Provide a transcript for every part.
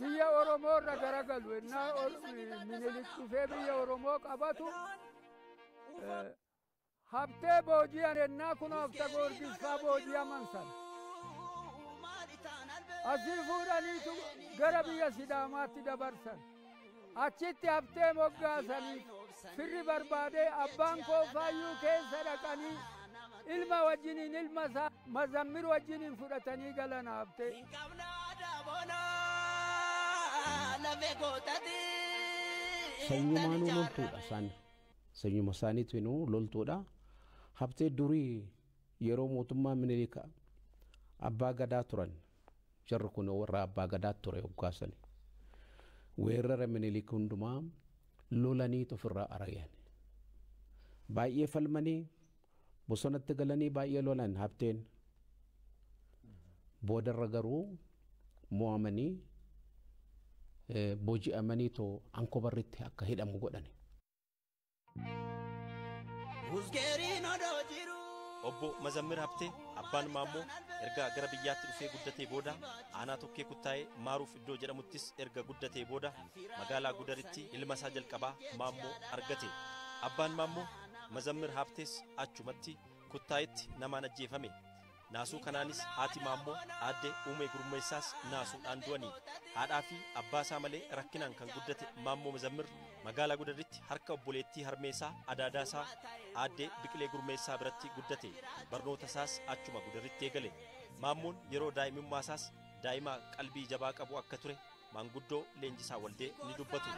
Biyya Oromoo irra garagalu ennaa Minilik dhufee biyya Oromoo qabatu Habtee booji'an ennaa kun Hafta Goorgis faa booji'aman sana. Asii fuudhaniitu gara biyya Sidaamaatti dabarsan. Achitti Habtee moggaasanii firri barbaadee abbaan koo faayyuu keessa dhaqanii ilma wajjiniin ilma isaa Mazammir wajjiniin fudhatanii galan Habtee. Sanyumaanuu loltuudha isaan. Sanyuma isaaniitu loltuudha. Habtee durii yeroo mootummaa Minilik abbaa gadaa turan. Jarri kun warra abbaa gadaa ture hoggaasani. Weerara Minilik hundumaa lolaniitu ofirraa ari'an. Baay'ee falmanii bosonatti galanii baay'ee lolan Habteen. Boodarra garuu mo'amanii booji'amanii too Ankobarritti akka hidhamu godhani. Obbo Mazammir Habtee abbaan Maammoo erga gara biyyaatti dhufee guddatee booda aanaa Tokkee Kuttaayee Maaruuf iddoo jedhamuttis erga guddatee booda magaalaa Gudaritti ilma isaa jalqabaa Maammoo argate. Abbaan Maammoo Mazammir Habtees achumatti Kuttaayetti namaan ajjeefame. Naasuu kanaanis haati Maammoo aadde Uumee Gurmeessaas naasuudhaan du'anii. Haadhaa fi abbaa isaa malee rakkinaan kan guddate Maammoo Mazammir magaalaa Gudaritti harka obboleettii harmeessaa adaadaa isaa aadde Biqilee Gurmeessaa biratti guddate. Barnoota isaas achuma Gudaritti eegale. Maammoon yeroo daa'imummaa isaas daa'ima qalbii jabaa qabu akka ture maanguddoo Leenjisaa Waldee ni dubbatu.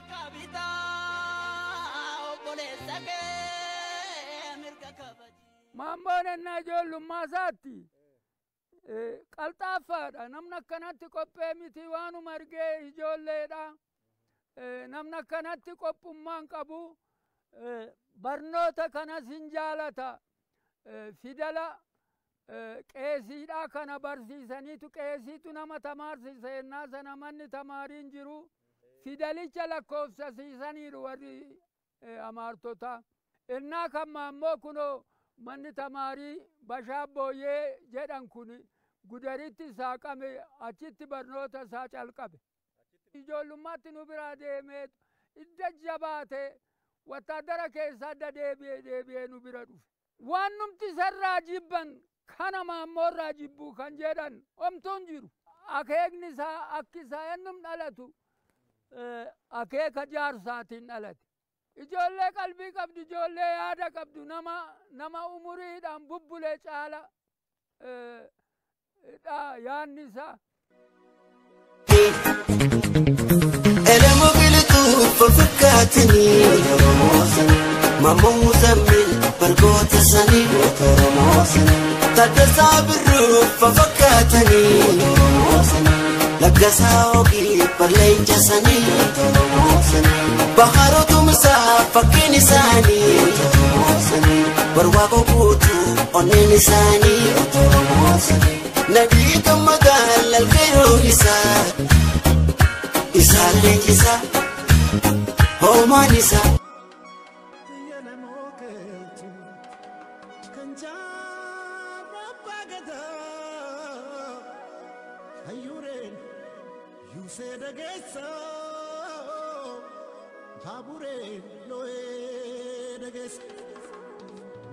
Maammoon ennaa ijoollummaa isaatti qalxaaffaadha. Namni akkanatti qophee miti waanuma argee ijoolleedha. Namni akkanatti qophummaan qabu. Barnoota kanas hin jaalata. Fidala qeesiidhaa kana barsiisaniitu qeesiitu nama tamaarsiisa ennaa sana manni tamaariin jiru. Fidalicha lakkoofsasiisaniiru warri amaartotaa. Ennaa kan Maammoo kunoo manni tamaarii Bashaa Booyyee jedhan kun Gudaritti saaqame achitti barnoota isaa calqabe. Ijoollummaatti nu biraa deemee idda jabaate wattaadara keessa adda deebi'ee deebi'ee nu bira dhufe. Waan numti isarraa jibban kana Maammoorraa jibbuu kan jedhan omtuun jiru. Akeekni isaa akki isaa ennum dhalatu akeeka jaarsaatiin dhalate. Ijoollee qalbii qabdu, ijoollee yaada qabdu, nama umuriidhaan bubbulee caala dha yaadni isaa. Elemu bilituu fakkaatanii Maammoo Muzammil bargoota sanii Taaddasaa Birruu fakkaatanii Laggasaa Oogii barleenca sanii Baharootu misaa fakkiin isaanii Barwaaqoo guutuu onneen isaanii Nadii gammadaa lalqeeroo isaa Isaa leenjisaa hoomaan isaa.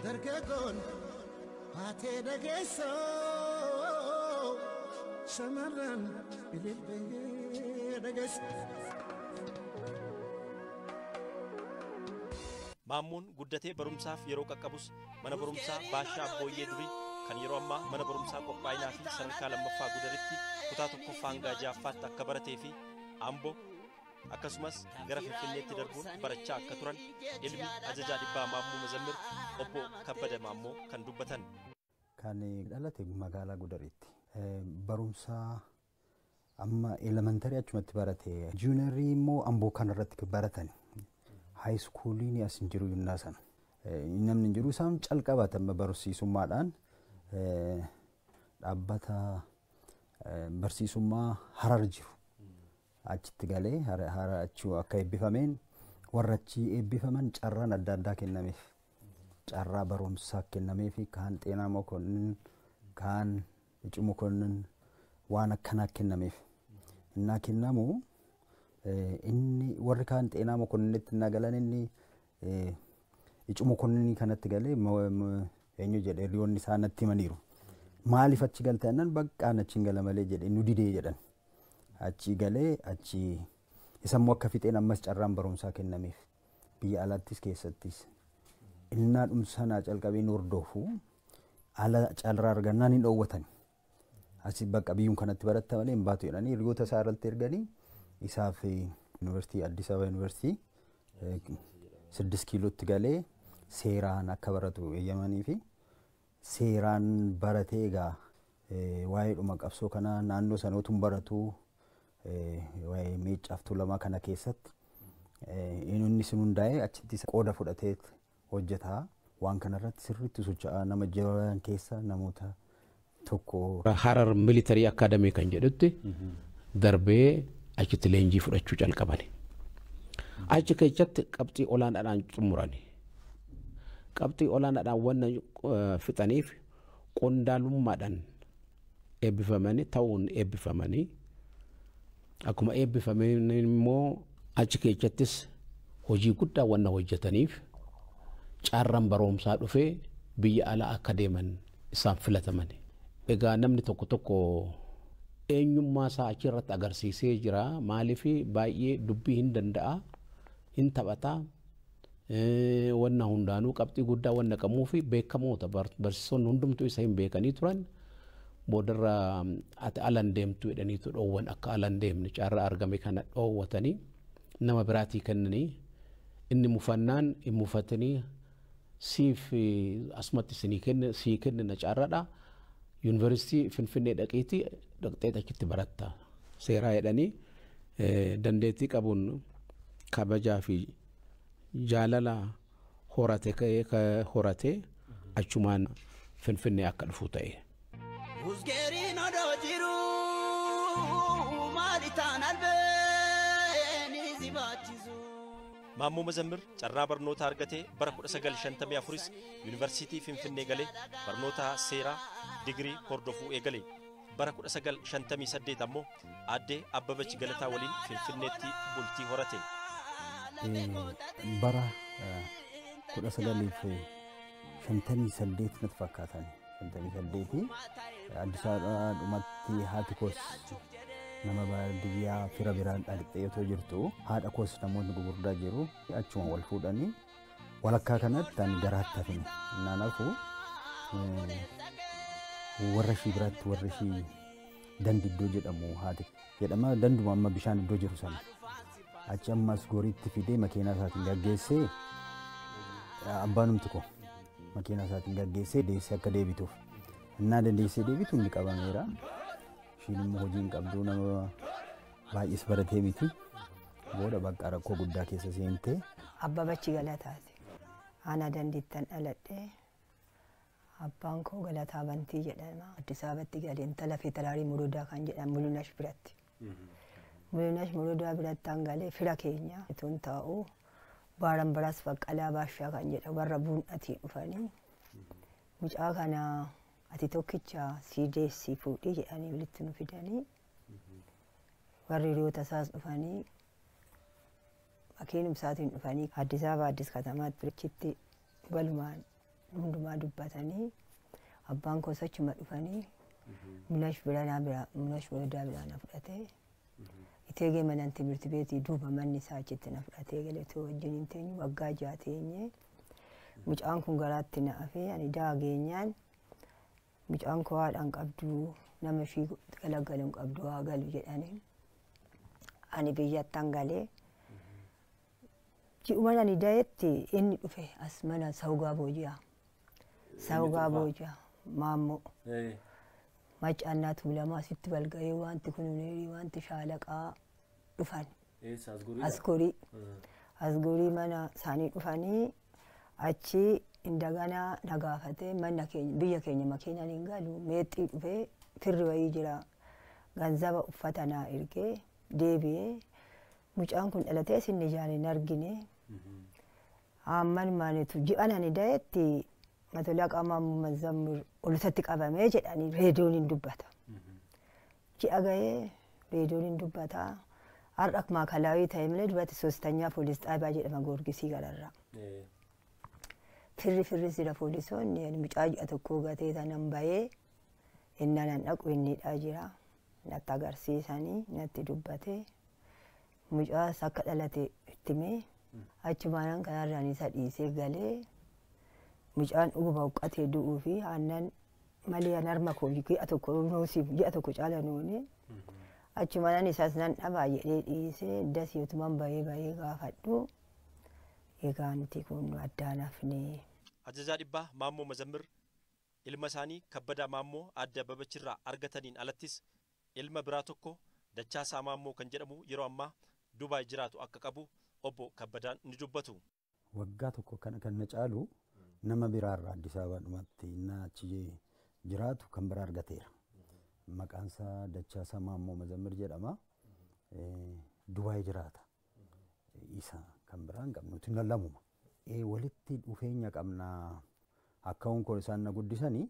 Dargaggoon haatee dhageessoo shamarran ililbee dhageessu. Maammoon guddatee barumsaaf yeroo qaqqabus mana barumsaa Baashaa Abbooyyee durii kan yeroo ammaa mana barumsaa qophaa'inaa fi sadarkaa lammaffaa Gudaritti kutaa tokkoffaa hanga ja'affaatti akka baratee fi Amboo akkasumas gara Finfinneetti darbuun barachaa akka turan ilmi ajajaa dhibbaa Maammoo Mazammir obbo Kabbada Maammoo kan dubbatan. Kan dhalate magaalaa Gudaritti. Barumsa amma elementarii achumatti barate. Juunarii immoo Amboo kanarratti baratan. Haayiskuuliin as hin jiru yennaa sana. Namni hin jiru isaan calqabatan barsiisummaadhaan dhaabbata barsiisummaa Harar jiru. Achitti galee Harar achi akka eebbifameen warra achi eebbifaman carraan adda addaa kennameef. Carraa barumsaa kennameef kaan Xeenaa Mokonnin kaan Icuu Mokonnin waan akkanaa kennameef. Innaa kennamu Inni warri kaan xeenaa mokonnitti na galan inni icu mokonnii kanatti galee eenyu jedhe hiriyoonni isaa natti himaniiru. Maaliif achi galte jennaan baqqaan achi hin gala malee jedhe nu didee jedhan. Achi galee achi isammoo akka fixeen ammas carraan barumsaa kennameef biyya alaattis keessattis. Innaa dhumsanaa calqabee nu hordofu ala carraa argannaan hin dhoowwatan. Asi bakka biyyuun kanatti baratta malee hin baatu jedhanii hiriyoota isaa irratti erganii isaaf yuunivarsiitii Addis Ababa yuunivarsiitii 6 kiilootti galee seeraan akka baratu eeyyamanii fi seeraan baratee egaa waa'ee dhuma qabsoo kanaa naannoo sanootuun baratu waa'ee Meeccaaf Tuulamaa kana keessatti inni sun hundaa'ee achitti qooda fudhatee hojjetaa waan kanarratti sirriitti socho'aa nama jiran keessa namoota tokko. Harar Militarii Akaadamii kan jedhutti darbee achitti leenjii fudhachuu calqabani. Achi keessatti qabxii olaanaadhaan xumurani. Qabxii olaanaadhaan wanna fixaniif qondaalummaadhaan eebbifamanii ta'uun eebbifamanii akkuma eebbifamanii immoo achi keessattis hojii guddaa wanna hojjetaniif carraan barumsaa dhufee biyya alaa akka deeman isaan filataman. Egaa namni tokko tokko eenyummaa isaa achirratti agarsiisee jira. Maaliif baay'ee dubbii hin danda'a, hin taphata. Wanna hundaanuu qabxii guddaa wanna qabuu fi beekamoota barsiisonni hundumtuu isa hin beekanii turan. Boodarra ati alan deemtu jedhaniitu dhoowwan akka alan deemne carraa argame kana dhoowwatanii nama biraatii kennanii inni mufannaan hin mufatanii siif asumatti sii kennina carraadha. Yuunivarsiitii Finfinnee dhaqiitii dhaqxee achitti baratta seeraa jedhanii dandeettii qabuun kabajaa fi jaalala horate achumaan Finfinnee akka dhufu ta'e. Uzgeeriin odoo jiru maali taan albeen si baachisu. Maammoo Mazammir carraa barnoota argatee bara 1954 yuunivarsiitii Finfinnee galee barnoota seeraa digirii hordofuu eegale. Bara 1958 ammoo aaddee Abbabach Galataa waliin Finfinneetti bultii horate. Bara 1958 natti fakkaatan. 58 Addis Ababa dhumatti haati koos nama baadiyyaa fira biraan dhaqxee otoo jirtu haadha koos namoonni gurguddaa jiru achuma wal fuudhanii walakkaa kanatti ani garaatti hafine. Innaan hafu warra ishii biraatti warra ishii dandi iddoo jedhamu haati jedhama danduma amma bishaan iddoo jiru sana achi ammas goriitti fidee makiinaa isaatiin gaggeessee abbaanumti koo makiinaa isaatiin gaggeessee deessee akka deebituuf. Innaa dandeessee deebitu inni qabameera. Ishiin immoo hojii hin qabdu nama baay'ees baratee miti. Booda bakka rakkoo guddaa keessa seentee. Abbabachi Galataati. Aanaa dandeettan dhaladhee abbaan koo Galataa Bantii jedhama. Addis Ababatti galee intala Federaalii Morodaa kan jedhamu Mulunash biratti. Mulunash Morodaa biratti hangalee fira keenya itoo taa'u Baaran Baraas Baqqalaa Baashaa kan jedhamu warra buun'atii dhufanii mucaa kana ati tokkicha sii deessii fuudhii jedhanii walitti nu fidanii warri hiriyoota isaas dhufanii makiinuma isaatiin dhufanii Addis Ababa Addis Katamaatti achitti walumaan hundumaa dubbatanii abbaan koos achuma dhufanii Mulunash Morodaa biraa na fudhatee Iteegee mana timirti beetii duuba manni isaa achitti na fudhatee galee otoo wajjin hin teenyu waggaa 6 teenye mucaan kun garaatti na hafee ani daageenyaan mucaan koo haadha hin qabdu nama ishii galagalu hin qabdu haa galu jedhanii ani biyyattan galee ji'uma ani da'etti inni dhufe as mana Sawgaa Booji'aa. Sawgaa Booji'aa Maammoo. Macaannaa Tuulamaa asitti walga'ee wanti kunuuneerii wanti shaalaqaa dhufan. Asgorii. Asgorii mana isaanii dhufanii achi indaganaa na gaafatee mana keenya biyya keenya makiinaan hin galu meexxii dhufee firri wayii jira ganzaba uffata naa ergee deebi'ee mucaan kun dhalatee isin ijaan hin argine. Amman maalitu ji'an ani da'etti matolaa Maammoo Mazammir olutatti qabamee jedhanii reediyoon hin dubbata. Ji'a ga'ee reediyoon hin dubbata. Har'a maakalaawii ta'e malee duratti soostanyaa poolis xaabaa jedhama Goorgisii gararraa. Firri firri jira poolisoonni mucaa ji'a tokkoo gatee tanan bahee inni nan dhaqu innidhaa jira. Natti agarsiisanii natti dubbatee mucaas akka dhalate itti himee achumaan kanarraan isa dhiisee galee mucaan dhuguma huqqatee du'uu fi aannan malee an harma koo ji'a tokko noosiif ji'a tokko caala noone achumaan isas nan dhabaa jedhee dhiisee dasii utumaan bahee bahee gaafadhu egaa nuti kun addaan hafne. Ajajaa dhibbaa Maammoo Mazammir ilma isaanii Kabbadaa Maammoo Aadde Abbabachirraa argataniin alattis ilma biraa tokko Dachaasaa Maammoo kan jedhamu yeroo ammaa Dubaay jiraatu akka qabu obbo Kabbadaan ni dubbatu. Waggaa tokko kana kan na caalu nama biraarraa Addis Ababaadhumatti inni achi jiraatu kan biraa argateera. Maqaan isaa Dachaasaa Maammoo Mazammir jedhama. Dubaay jiraata. Isa kan biraa hin qabnu nuti lamuma. Walitti dhufeenya qabna akka honkoon isaan na guddisanii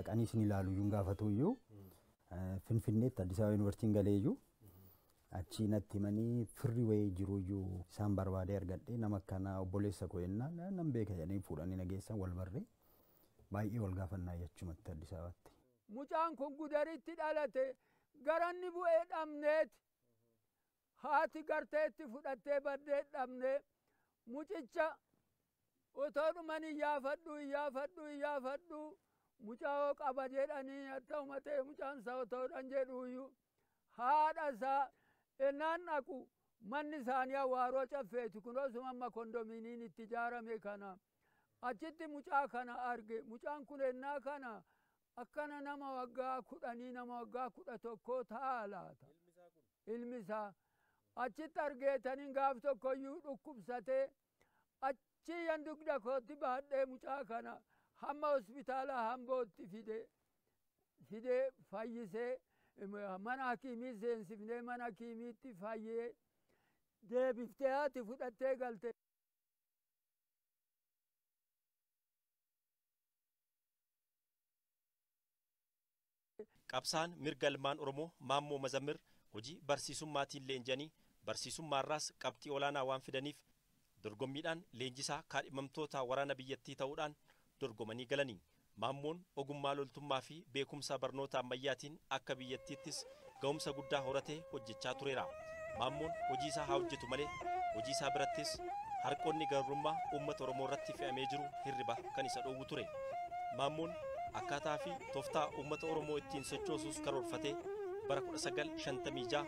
qanii isin ilaalu iyyuu gaafatu iyyuu Finfinneetti Addis Ababa Yuunivarsiitiin galee iyyuu achi natti himanii firri wayii jiru iyyuu isaan barbaadee argadhee nama akkana obboleessa koo jennaan nan beeka jedhanii fuudhanii na geessan wal barree baay'ee wal gaafannaa jechumatti Addis Ababaatti. Mucaan kun Gudaritti dhalate garanni bu'ee dhabneeti haati garteetti fudhattee baddee dhabnee mucicha otoo dhuman iyyaafadhu iyyaafadhu iyyaafadhu mucaa hoo qaba jedhanii atta'uma ta'e mucaan isaa otoodhan jedhuyyuu haadha isaa ennaan dhaqu manni isaanii awwaaroo caffeeti kun osuma amma kondominiin itti ijaarame kana achitti mucaa kana arge mucaan kun ennaa kana akkana nama waggaa 10 nama waggaa 11 ta'a laata ilmi isaa achitti argeetaniin gaaf tokkoyyuu dhukkubsatee achi yan dugda kootti baadhee mucaa kana hamma hospitaala Hambootti fidee fayyisee mana hakiimii seensifnee mana hakiimiitti fayyee deebiftee haati fudhattee galte. Qabsaan mirga ilmaan Oromoo Maammoo Mazammir hojii barsiisummaatiin leenji'anii barsiisummaarraas qabxii olaanaa waan fidaniif dorgommiidhaan leenjisaa kaadhimamtoota waraana biyyattii ta'uudhaan dorgomanii galanii. Maammoon ogummaa loltummaa fi beekumsa barnoota ammayyaatiin akka biyyattiittis ga'umsa guddaa horatee hojjechaa tureera. Maammoon hojii isaa haa hojjetu malee hojii isaa birattis harqoonni gabrummaa uummata Oromoo irratti fe'amee jiru hirriba kan isa dhoowwu ture. Maammoon akkaataa fi tooftaa uummata Oromoo ittiin sochoosuus karoorfatee bara 1956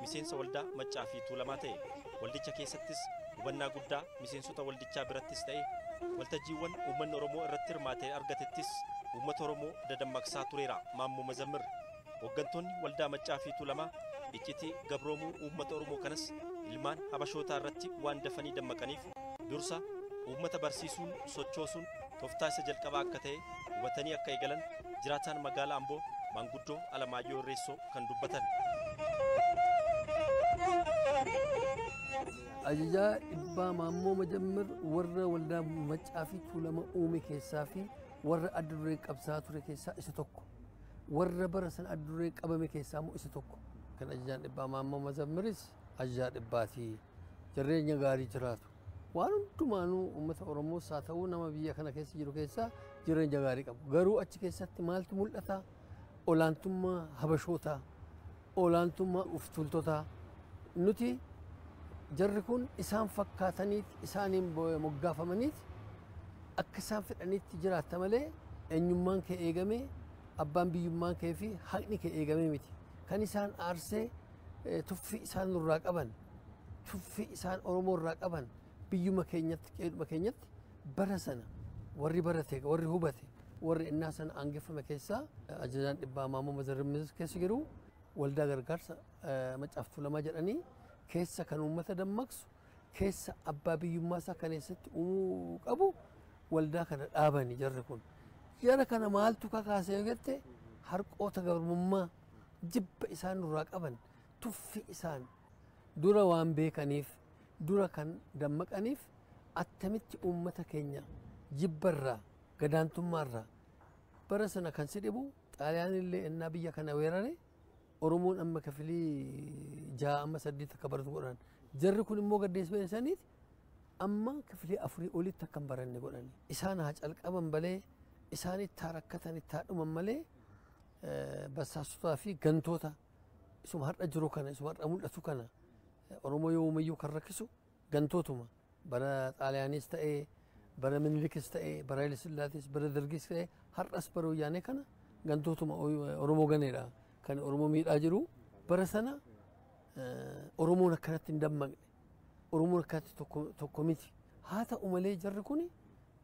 miseensa waldaa Maccaa fi Tuulamaa ta'e. Waldicha keessattis hubannaa guddaa miseensota waldichaa birattis ta'e waltajjiiwwan uummanni Oromoo irratti hirmaatee argatettis uummata Oromoo dadammaqsaa tureera Maammoo Mazammir. Hooggantoonni waldaa Maccaa fi Tuulamaa iccitii gabroomuu uummata Oromoo kanas ilmaan habashootaa irratti waan dafanii dammaqaniif dursa uummata barsiisuun sochoosuun tooftaa isa jalqabaa akka ta'e hubatanii akka eegalan jiraataan magaalaa Amboo maanguddoo Alamaayyoo Irreessoo kan dubbatan. Ajajaa dhibbaa Maammoo Mazammir warra waldaa Maccaa fi Tuulama uume keessaa fi warra adda duree qabsaa ture keessaa isa tokko. Warra bara sana adda duree qabame keessaa immoo isa tokko. Kan ajajaan dhibbaa Maammoo Mazammiris ajajaa dhibbaati. Jireenya gaarii jiraatu. Waan hundumaanuu uummata Oromoos haa ta'u nama biyya kana keessa jiru keessaa jireenya gaarii qabu. Garuu achi keessatti maaltu mul'ata? Olaantummaa habashootaa, olaantummaa uftuultotaa. Nuti jarri kun isaan fakkaataniiti, isaaniin moggaafamaniiti akka isaan fedhanitti jiraatta malee eenyummaan kee eegamee, abbaan biyyummaan kee fi haqni kee eegamee miti. Kan isaan aarsee tuffii isaan nurraa qaban, tuffii isaan Oromoo irraa qaban biyyuma keenyatti, qeedhuma keenyatti bara sana warri barate, warri hubate, warri innaa sana aangeffame keessaa ajajaan dhibbaa Maammoo Mazammir keessa jiru waldaa gargaarsa Maccaa fi Tuulamaa jedhanii keessa kan uummata dammaqsu, keessa abbaa biyyummaa isaa kan eessatti uumuu qabu waldaa kana dhaabani jarri kun. Jara kana maaltu kakaase yoo jette harqoota gabrummaa jibba isaan nurraa qaban, tuffii isaan dura waan beekaniif, dura kan dammaqaniif attamitti uummata keenya jibbarraa, gadaantummaarraa bara sana kan si dhibu Xaaliyaan illee ennaa biyya kana weerare Oromoon amma kafilii 6 amma 8 akka baratu godhan. Jarri kun immoo gaddeessa isaaniiti amma kafilii 4 olitti akka hin baranne godhani. Isaan haa calqaban malee isaan itti haa rakkatan itti haa dhuman malee basaastotaa fi gantoota isuma har'a jiru kana isuma har'a mul'atu kana Oromoo yoomiyyuu kan rakkisu gantootuma bara Xaaliyaanis ta'ee bara Minilikis ta'ee bara Haile Sillaasees bara Dargis ta'ee har'as bara Wayyaanee kana gantootuma Oromoo ganeedha kan Oromoo miidhaa jiru bara sana Oromoon akkanatti hin dammaqne Oromoon akkanatti tokko miti haa ta'u malee jarri kun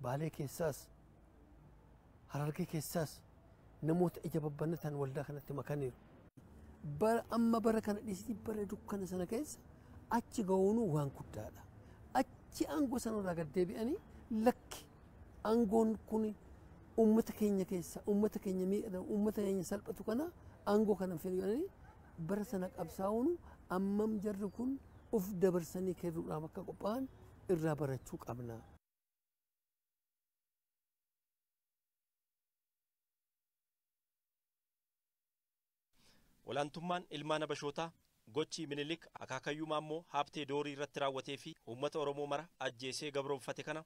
Baalee keessaas Harargee keessaas namoota ija babbannatan waldaa kanatti makaniiru. Bara amma bara kana dhiisii bara dukkana sana keessa achi ga'uun waan guddaadha. Achi aangoo sanarraa gad deebi'anii lakki aangoon kun uummata keenya keessa uummata keenya miidhama uummata keenya salphatu kana aangoo kana fedhanii bara sana qabsaa'uun ammam jarri kun of dabarsanii kennuudhaaf akka qophaa'an irraa barachuu qabna. Olaantummaan ilmaan Habashootaa gochi Minilik akaakayyuu Maammoo Habtee Doorii irratti raawwatee fi uummata Oromoo mara ajjeesee gabroonfate kana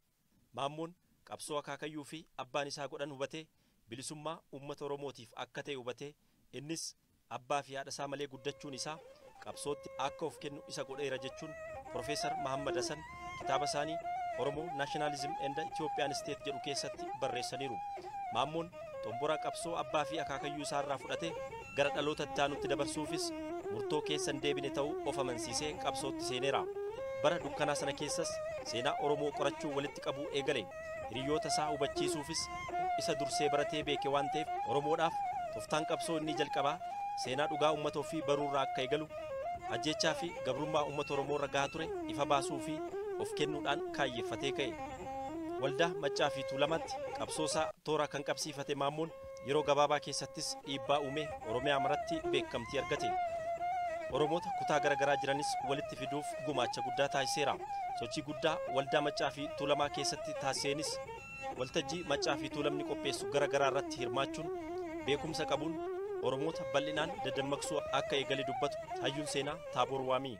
Maammoon qabsoo akaakayyuu fi abbaan isaa godhan hubatee bilisummaa uummata Oromootiif akka ta'e hubatee innis abbaa fi haadha isaa malee guddachuun isaa qabsootti akka of kennu isa godheera jechuun Profeesar Mahammad Hasan kitaaba isaanii Oromoo Naashinaalizim and Itiyoophiyaan Isteet jedhu keessatti barreessaniiru. Maammoon xomboraa qabsoo abbaa fi akaakayyuu isaa irraa fudhatee gara dhaloota itti aanutti dabarsuufis murtoo keessa hin deebine ta'uu of amansiisee qabsootti seeneera. Bara dukkanaa sana keessas seenaa Oromoo qorachuu walitti qabuu eegale. Hiriyoota isaa hubachiisuufis isa dursee baratee beeke waan ta'eef Oromoodhaaf tooftaan qabsoo inni jalqabaa seenaa dhugaa uummata ofii baruurraa akka eegalu ajjeechaa fi gabrummaa uummata Oromoo irra gahaa ture ifa baasuu fi of kennuudhaan kaayyeeffatee ka'e. Waldaa Maccaa fi Tuulamaatti qabsoo isaa toora kan qabsiifate Maammoon yeroo gabaabaa keessattis dhiibbaa uume Oromiyaa maratti beekamtii argate. Oromoota kutaa garaagaraa jiranis walitti fiduuf gumaacha guddaa taasiseera. Sochii guddaa waldaa Maccaa fi Tuulamaa keessatti taasiseenis waltajjii Maccaa fi Tuulamni qopheessu garaagaraa irratti hirmaachuun beekumsa qabuun Oromoota bal'inaan dadammaqsuu akka eegale dubbatu hayyuun seenaa Taaboor Waamii.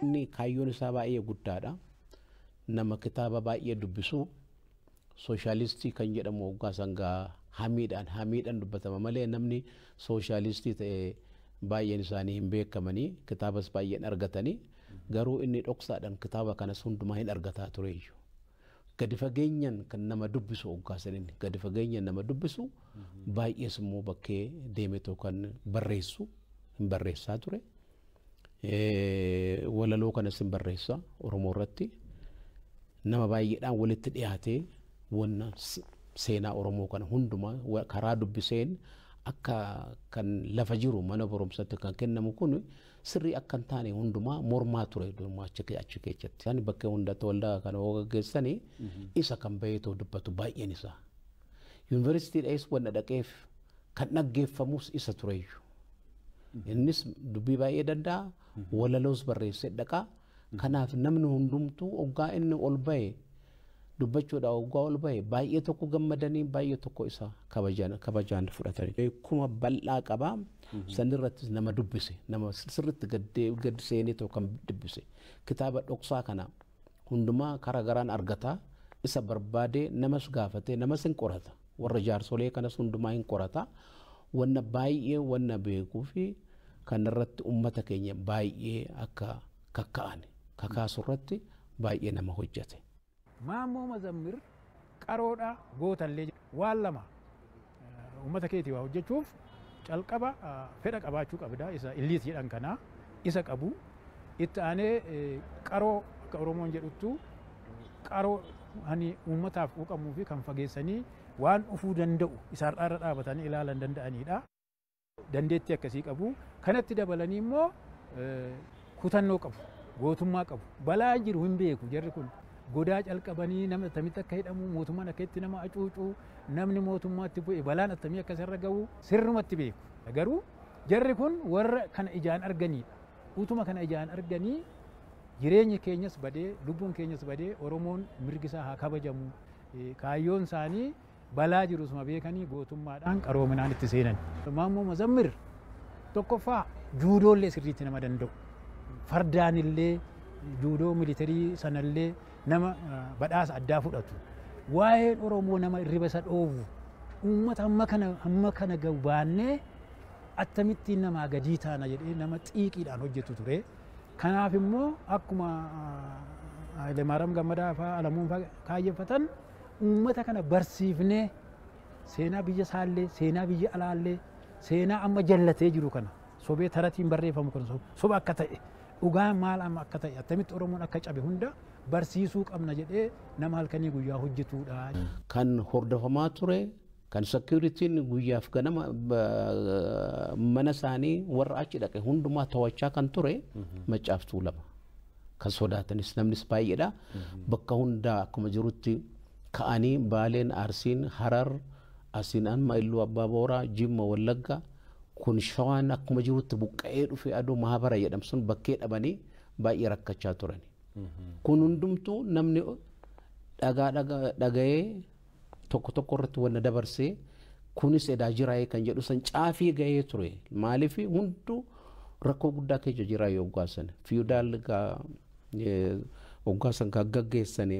Inni kaayyoon isaa baay'ee guddaadha. Nama kitaaba baay'ee dubbisu sooshaalistii kan jedhamu waggaa sangaa hamiidhaan dubbatama malee namni sooshaalistii ta'e baay'een isaanii hin beekamanii kitaabas baay'een argatanii garuu inni dhoksaadhaan kitaaba kanas hundumaa hin argataa tureyyuu. Gadi fageenyaan kan nama dubbisu waggaa saniin gadi fageenyaan nama dubbisu baay'ees immoo bakkee deemetoo kan barreessu hin barreessaa ture. Walaloo kanas hin barreessa Oromoo irratti nama baay'eedhaan walitti dhiyaatee wanna seenaa Oromoo kana hundumaa karaa dubbiseen akka kan lafa jiru mana barumsaatti kan kennamu kun sirrii akka hin taane hundumaa mormaa ture achi keessatti. Isaan bakkee hundatti waldaa kana gaggeessanii isa kan baheetoo dubbatu baay'een isaa. Yuunivarsiitiidhaas wanna dhaqeef kan dhaggeeffamus isa tureyyuu. Innis dubbii baay'ee danda'a walaloos barreessee dhaqaa. Kanaaf namni hundumtuu oggaa inni ol bahe dubbachuudhaaf oggaa ol bahe baay'ee tokko gammadanii baay'ee tokko isa kabajaan fudhatanii. Beekuma bal'aa qabaa sanirrattis nama dubbise nama sirriitti gad seenee tokko kan dubbise kitaaba dhoksaa kana hundumaa karaa garaan argataa isa barbaadee namas gaafatee namas hin qorata warra jaarsolee kanas hundumaa hin qorata wanna baay'ee wanna beekuu fi kanarratti uummata keenya baay'ee akka kakka'an kakaasu irratti baay'ee nama hojjete. Maammoo Mazammir qaroodha gootallee waan lama uummata keetii waa hojjechuuf calqaba fedha qabaachuu qabda isa illiit jedhan kanaa isa qabu itti aanee qaroo akka Oromoon jedhuttu qaroo hani uummataaf quuqamuu fi kan fageessanii waan dhufuu danda'u isaan irra dhaabatanii ilaalan danda'anidha. Dandeettii akkasii qabu. Kanatti dabalanii immoo kutannoo qabu, gootummaa qabu. Balaa jiru hin beeku jarri kun. Godaa calqabanii namni attamitti akka hidhamu, mootummaan akka itti nama acuucu, namni mootummaatti bu'e balaan attamii akka isarra gahu sirrumatti beeku. Garuu jarri kun warra kana ijaan arganidha. Utuma kana ijaan arganii jireenyi keenyas badee, lubbuun keenyas badee Oromoon mirgi isaa haa kabajamu. Kaayyoon isaanii balaa jirusuma beekanii gootummaadhaan qaroominaan itti seenan. Maammoo Mazammir tokkoffaa juudoollee sirriitti nama danda'u. Fardaanillee juudoo militarii sanallee nama badhaasa addaa fudhatu. Waa'een Oromoo nama irriba isa dhoowwu. Uummata hamma kana gahu baannee akkamittiin namaa gadii taana jedhee nama xiiqiidhaan hojjetu ture. Kanaaf immoo akkuma Hayilemaariyaam Gammadaa fa'aa Alamuun fa'aa kaayyeffatan uummata kana barsiifnee seenaa biyya isaallee seenaa biyya alaallee seenaa amma jallatee jiru kana sobee taratiin barreeffamu kana soba akka ta'e dhugaan maal amma akka ta'e attamitti Oromoon akka cabe hunda barsiisuu qabna jedhee nama halkanii guyyaa hojjetudha. Kan hordofamaa ture kan seekuritiin guyyaaf ganama mana isaanii warra achi dhaqe hundumaa to'achaa kan ture Maccaaf Tuulama. Kan sodaatanis namnis baay'eedha. Bakka hundaa akkuma jirutti ka'anii Baaleen, Arsiin, Harar, Asiin amma Illuu Abbaa Booraa, Jimma, Wallagga kun Shawaan akkuma jirutti buqqa'ee dhufe aduu mahabara jedhamu sun bakkee dhabanii baay'ee rakkachaa turan. Kun hundumtuu namni dhagaa dhaga'ee tokko tokko irratti wanna dabarsee kunis edaa jiraayee kan jedhu san caafii ga'ee ture. Maaliif hunduu rakkoo guddaa keessa jira yoggaa sana. Fiyudaal yoggaa san kan gaggeessan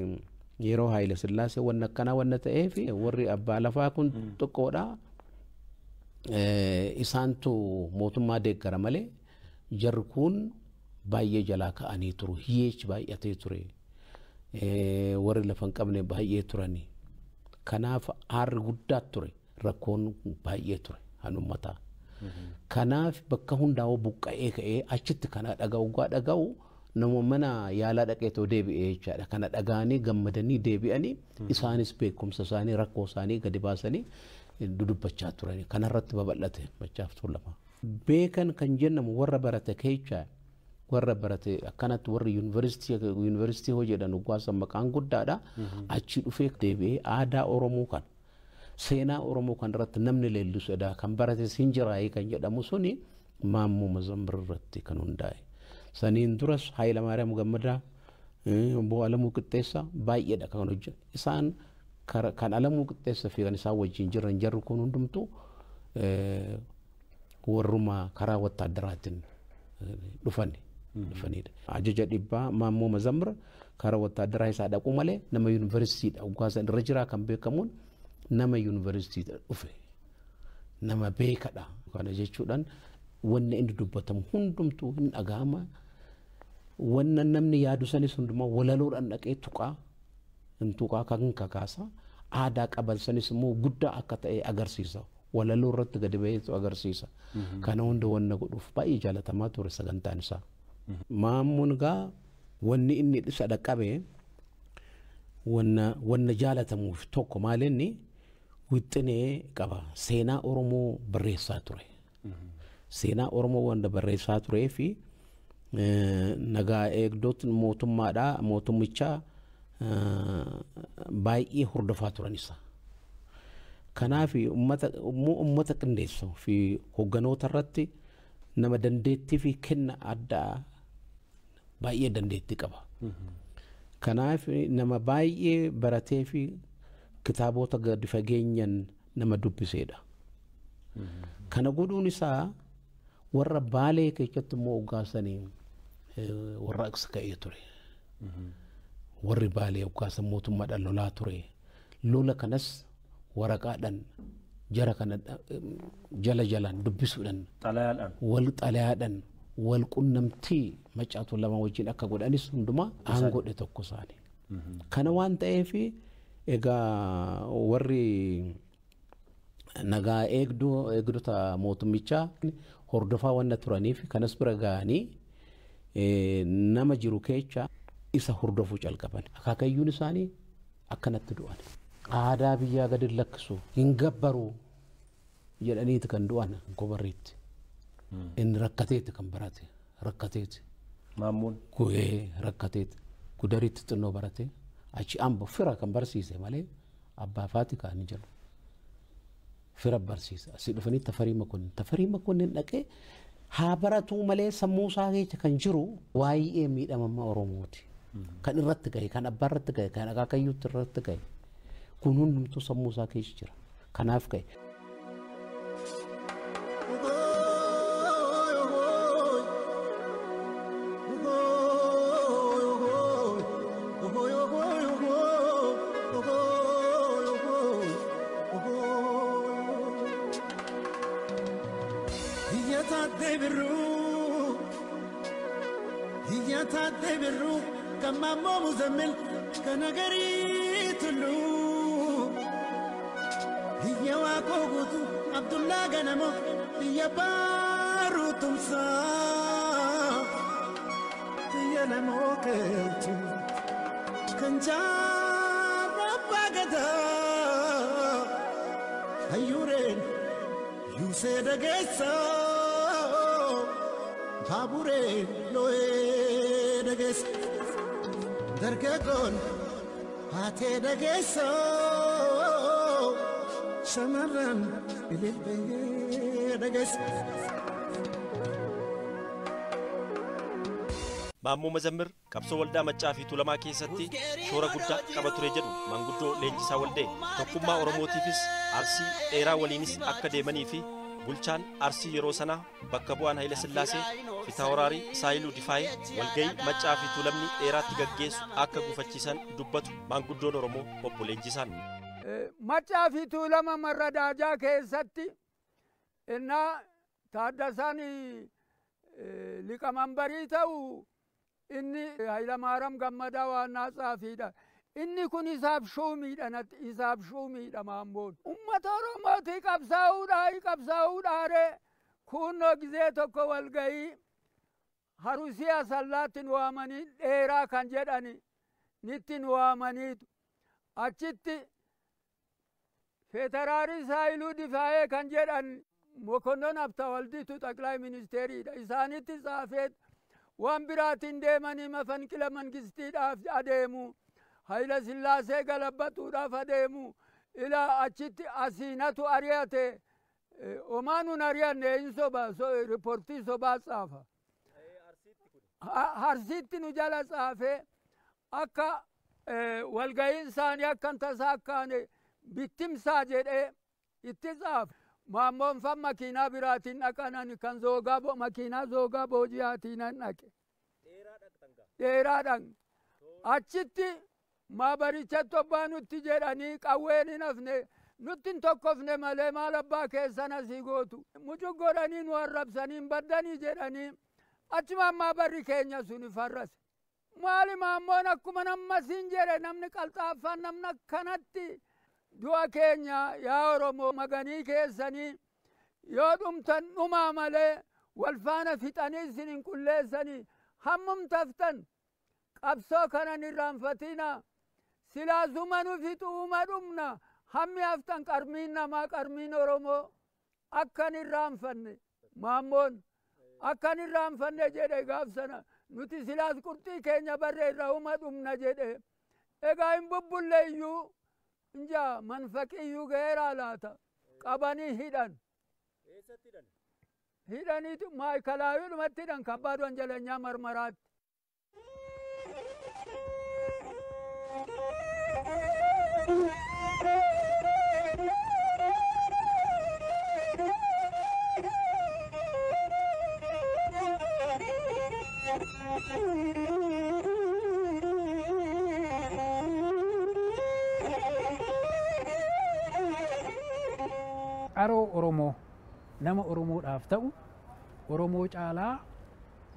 yeroo Haayile Sillaasee wanna akkanaa wanna ta'eef warri abbaa lafaa kun xiqqoodha. Isaantu mootummaa deeggara malee jarri kun baay'ee jalaa ka'anii turu. Hiyyeechi baay'atee ture. Warri lafa hin qabne baay'ee turani. Kanaaf aarri guddaa ture. Rakkoon baay'ee ture kan uummataa. Kanaaf bakka hundaa'uu buqqa'ee ka'ee achitti kana dhaga'u dhaga'u nama mana yaalaa dhaqeetoo deebi'ee jechaadha. Kana dhaga'anii gammadanii deebi'anii isaanis beekumsa isaanii rakkoo isaanii gadi baasanii dudubbachaa turani. Kanarratti babal'ate Maccaaf Tuulama. Beekan kan jennamu warra barate keessa warra barate akkanatti warri yuunivarsiitii hojjedhan dhugaasa maqaan guddaadha. Achi dhufee deebi'ee aadaa Oromoo kan seenaa Oromoo kan irratti namni leellisu edaa kan barates hin jiraayee kan jedhamu suni Maammoo Mazammir irratti kan hundaa'e. Saniin duras Hayilamaariyaam Gammadaa, Obbo Alamuu Qixxeessaa baay'eedha kan hojjetan. Isaan kan Alamuu Qixxeessaa fi kan isaan wajjin jiran jarri kun hundumtuu warruma karaa wattaadaraatiin dhufanidha. Ajaja dhibbaa Maammoo Mazammir karaa wattaadaraa isaa dhaqu malee nama yuunivarsiitiidha. Dhugaasa irra jiraa kan beekamuun nama yuunivarsiitiidha dhufe nama beekadha. Kana jechuudhaan wanni inni dubbatamu hundumtuu hin dhaga'ama. Wanna namni yaadu sanis hundumaa walaloodhaan dhaqee tuqaa hin tuqaa kan kakaasa. Aadaa qaban sanis immoo guddaa akka ta'e agarsiisa. Walaloo irratti gadi baheetu agarsiisa. Kana hunda wanna godhuuf baay'ee jaalatamaa ture sagantaan isaa. Maammoon gaa wanni inni isa dhaqqabe wanna jaalatamuuf tokko maal inni wixinee qaba. Seenaa Oromoo barreessaa ture. Seenaa Oromoo wanta barreessaa turee fi nagaa eegdotni mootummaadhaa mootummichaa baay'ee hordofaa turan isa. Kanaaf uummata qindeessu fi hogganoota irratti nama dandeettii fi kenna addaa baay'ee dandeettii qaba. Kanaaf nama baay'ee baratee fi kitaabota gadi fageenyaan nama dubbiseedha. Kana godhuun isaa warra Baalee keessatti immoo hoggaasanii warra aqsa ka'ee ture. Warri Baalee hoggaasan mootummaadhaan lolaa ture. Lola kanas waraqaadhaan jara kana jala jalaan dubbisuudhaan wal xalayaadhaan wal qunnamtii Maccaa Tuulamaa wajjin akka godhanis hundumaa aangodhe tokko isaani. Kana waan ta'eef egaa warri nagaa eegdota mootummichaa hordofaa wanna turaniif kanas bira ga'anii nama jiru keessa isa hordofuu calqaban. Akaakayyuun isaanii akkanatti du'an. Aadaa biyyaa gadi lakkisu hin gabbaru jedhaniiti kan du'an gobarriitti. Inni rakkateeti kan barate rakkateeti. Maammoon. Gu'ee rakkateeti. Gudariitti xinnoo barate achi ambo fira kan barsiise malee abbaa faati kan jiru. Fira barsiisa. Asii dhufanii Tafarii Makonnin. Tafarii Makonnin dhaqee haa baratuu malee sammuu isaa keessa kan jiru waa'ee miidhamama Oromooti. Kan irratti gahe, kan abbaa irratti gahe, kan akaakayyuutti irratti gahe. Kun hundumtuu sammuu isaa keessa jira. Kanaaf ka'e. Maammoo Muzammil kan agarii tulluu biyya Waaqoo guutuu Abdullaa Ganamoo biyya Baaruu Tumsaa biyya Lamoo Keeltuu kan jaarraa Abbaa Gadaa hayyuureen Yuusee Dageessaa baabureen Loo'ee Dageessa. Dargaggoon haatee dhageessoo shamarran ililbee dhageessa. Maammoo Mazammir qabsoo waldaa Maccaa fi Tuulamaa keessatti shoora guddaa qaba ture jedhu manguddoo Leenjisaa Waldee. Tokkummaa Oromootiifis Arsii dheeraa waliinis akka deemanii fi bulchaan Arsii yeroo sanaa bakka bu'aan Haayile Sillaasee Fitawraarii Saayiluu Difaayee walgayii Maccaa fi Tuulamni dheeraatti gaggeessu akka gufachiisan dubbatu maanguddoon Oromoo obbo Leenjisaan. Maccaa fi Tuulama Marradaajaa keessatti innaa Taaddasaan liqamanbarii ta'u inni Hayilamaariyaam Gammadaa waannaa tsaafiidha. Inni kun isaaf shuumiidha isaaf shuumiidha maammoon. Uummata Oromootii qabsaa'uudhaa qabsaa'uudhaaree kunnoo gizee tokko walgayii Harusii Asallaatti nu waamanii dheeraa kan jedhani nitti nu waamaniitu achitti Feetaraarii Saayiluu Difaayee kan jedhan Mokonnon Habtawaldiitu xaqilaa ministeeriidha. Isaanitti tsaafeet waan biraatiin deemanii mafanqila mangistiidhaaf adeemu. Hayila Sillaasee galabbatuudhaaf adeemu. Ilaa achitti asiinatu ari'ate. Omaa nun ari'anne hin soba riippoortii sobaa tsaafa. Harsiitti nu jala tsaafee akka walga'iin isaanii akka tasaa akkaane bittimsaa jedhee itti tsaafe. Maammoon fan makiinaa biraatiin dhaqanan kan zoogaa makiinaa zoogaa boojiyaatiin dhaqe. Dheeraa dhaqne. Achitti maabarichatti obbaa nutti jedhanii qawween hin hafne nutti hin tokkofne malee maal abbaa keessan asii gootu. Mucuk godhanii nu arrabsanii hin baddanii jedhanii achumaan maabarri keenya sun farrase. Maali maammoon akkuma namma siin jedhe namni qalxaaffaan namni akkanatti du'a keenya yaa Oromoo maganii keessanii yoo dhumtan dhumaa malee wal faana fixanii isin hin qulleessanii hammum taftan qabsoo kanan irraanfatina silaasuma nu fixuuma dhumna hammi haftan qarmiin namaa qarmiin Oromoo akkan irraanfanne maammoon akkan irraanfanne jedhe gaaf sana nuti silaas qurxii keenya barree irraa uma dhumna jedhe egaa hin bubbulle iyyuu inja manfaqiyyuu ga'eeraa laata qabanii hidhan. Hidhaniitu maayikalaayuudhumatti hidhan kabbaad wanjalanyaa marmaraatti. Qaroo Oromoo nama Oromoodhaaf ta'u Oromoo caalaa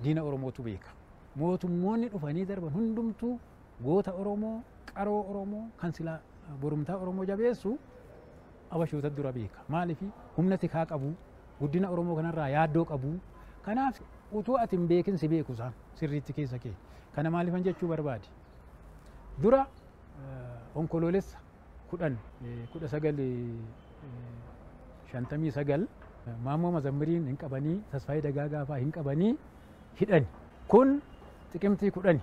diina Oromootu beeka. Mootummoonni dhufanii darban hundumtuu goota Oromoo, qaroo Oromoo kan silaa borumtaa Oromoo jabeessu abashoota dura beeka. Maaliif humna tikaa qabu, guddina Oromoo kanarraa yaaddoo qabu. Kanaaf utuu ati hin beekin si beeku isaan sirriitti keessa kee. Kana maaliifan jechuu barbaade? Dura onkoloolessa 10 1959 Maammoo Mazammiriin hin qabanii Tasfaayee Dagaagaa fa'aa hin qabanii hidhani. Kun xiqimtii 10.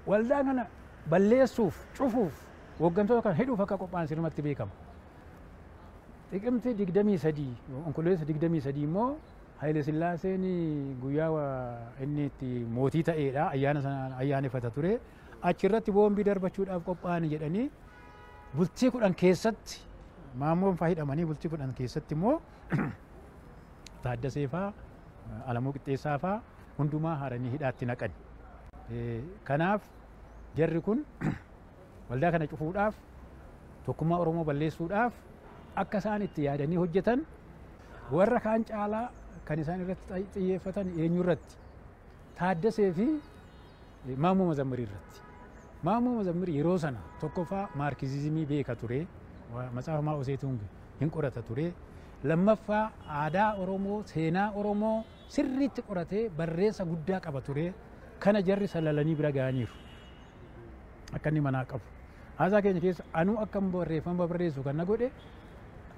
Waldaa kana balleessuuf cufuuf hooggantoota kana hidhuuf akka qophaa'an sirnumatti beekama. Xiqimtii 23 onkoloolessa 23 immoo Haayile Sillaaseen guyyaa inni itti mootii ta'eedha ayyaana sana ayyaaneffata ture. Achirratti boombii darbachuudhaaf qophaa'an jedhanii Bultii 10 keessatti Maammoon faa hidhamanii bultii 10 keessatti immoo Taaddasee faa Alamuu Qixxeessaa faa hundumaa haranii hidhaatti naqan. Kanaaf jarri kun waldaa kana cufuudhaaf tokkummaa Oromoo balleessuudhaaf akka isaan itti yaadanii hojjetan warra kaan caalaa kan isaan irratti xiyyeeffatan eenyu irratti? Taaddasee fi Maammoo Mazammirii irratti. Maammoo Mazammirii yeroo sana tokkoffaa maarkizizimii beeka ture, matsaafa Maa'oo Seetuun hin qorata ture. Lammaffaa aadaa Oromoo, seenaa Oromoo sirriitti qoratee barreessa guddaa qaba ture. Kana jarri salalanii bira ga'aniiru. Akka inni manaa qabu. Haasaa keenya keessa anuu akka barreeffama barreessu kan na godhe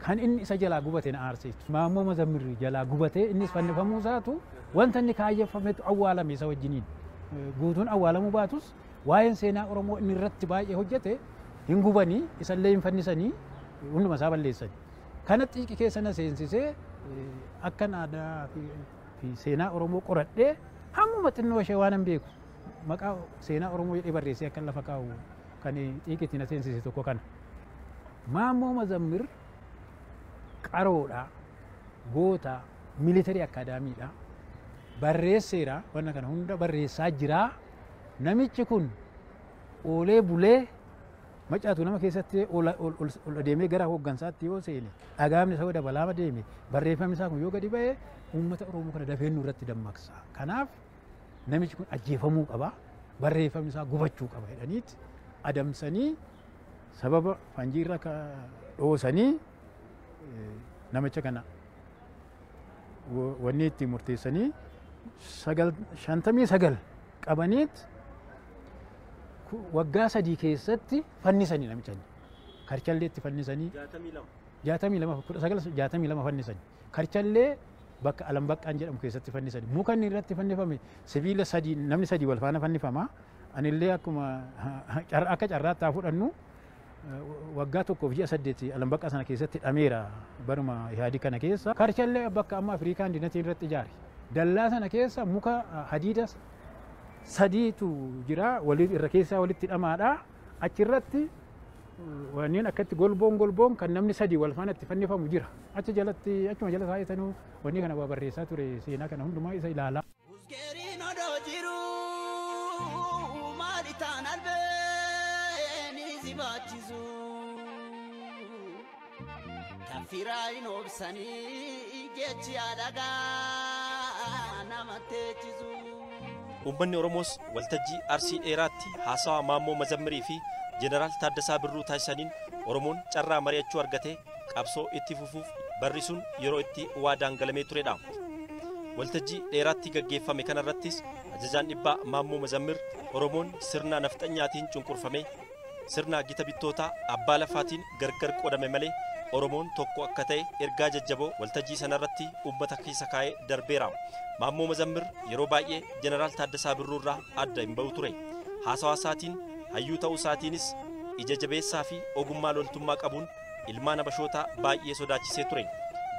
kan inni isa jalaa gubate na aarseetu. Maammoo Mazammirri jalaa gubatee innis fannifamuu isaatu wanta inni kaayyeffametu awwaalame isa wajjiniin. Guutuun awwaalamuu baatus waa'een seenaa Oromoo inni irratti baay'ee hojjete hin gubanii isallee hin fannisanii hunduma isaa balleessani. Kana xiiqi keessa na seensisee akkan aadaa fi seenaa Oromoo qoradhee hammuma xinnoo ishee waan hin beeku maqaa seenaa Oromoo jedhee barreessee akkan lafa kaa'u kan xiiqitti na seensise tokko kana. Maammoo Mazammir qaroodha, goota, militarii akaadaamiidha. Barreesseera, wanna kana hunda barreessaa jira. Namichi kun oolee bulee Maccaatu nama keessatti ol adeemee gara hooggansaatti yoo seene dhagaamni isaa dabalaama deeme barreeffamni isaa kun yoo gadi ba'e uummata Oromoo kana dafee nu irratti dammaqsa. Kanaaf namichi kun ajjeefamuu qaba, barreeffamni isaa gubachuu qaba jedhaniiti adamsanii sababa fanjiirra dhoosanii namicha kana wanni itti murteessanii 59 qabaniit waggaa 3 keessatti fannisanii namicha inni. Karchallee itti fannisanii 62 1962 fannisanii. Karchallee bakka Alambaqqaan jedhamu keessatti fannisanii. Muka inni irratti fannifame sibiila 3 namni 3 wal faana fannifama. Anillee akkuma akka carraatti haa fudhannu waggaa 1 fi ji'a 8 Alambaqqaa sana keessatti hidhameera baruma yaadii kana keessa. Karchallee bakka amma Afrikaan dinatii irratti ijaare. Dallaa sana keessa muka hadiida 3tu jira waliin irra keessaa walitti hidhamaadha. Achirratti wanneen akkatti golboon golboon kan namni 3 wal faana itti fannifamu jira. Achi jalatti achuma jala taa'eetanuu wanni kana waa barreessaa ture seenaa kana hundumaa isa ilaalaa. Uskeeriin odoo jiru maali taan albeen si baachisu. Taffiraa hin obsanii jechi alagaa nama teechisu. Uummanni Oromoos waltajjii Arsii dheeraatti haasawaa Maammoo Mazammirii fi Jeneraal Taaddasaa Birruu taasisaniin Oromoon carraa mari'achuu argatee qabsoo itti fufuuf barri sun yeroo itti waadaan galamee turedha. Waltajjii dheeraatti gaggeeffame kanarrattis ajajaan dhibbaa Maammoo Mazammir Oromoon sirna nafxanyaatiin cunqurfame sirna gita bittootaa abbaa lafaatiin gargar qoodame malee Oromoon tokko akka ta'e ergaa jajjaboo waltajjii sanarratti uummata keessa kaa'ee darbeera. Maammoo Mazammir yeroo baay'ee Jeneraal Taaddasaa Birruu irraa adda hin ba'u ture. Haasawaa isaatiin hayyuu ta'uu isaatiinis ija jabeessaa fi ogummaa loltummaa qabuun ilmaan habashootaa baay'ee sodaachisee ture.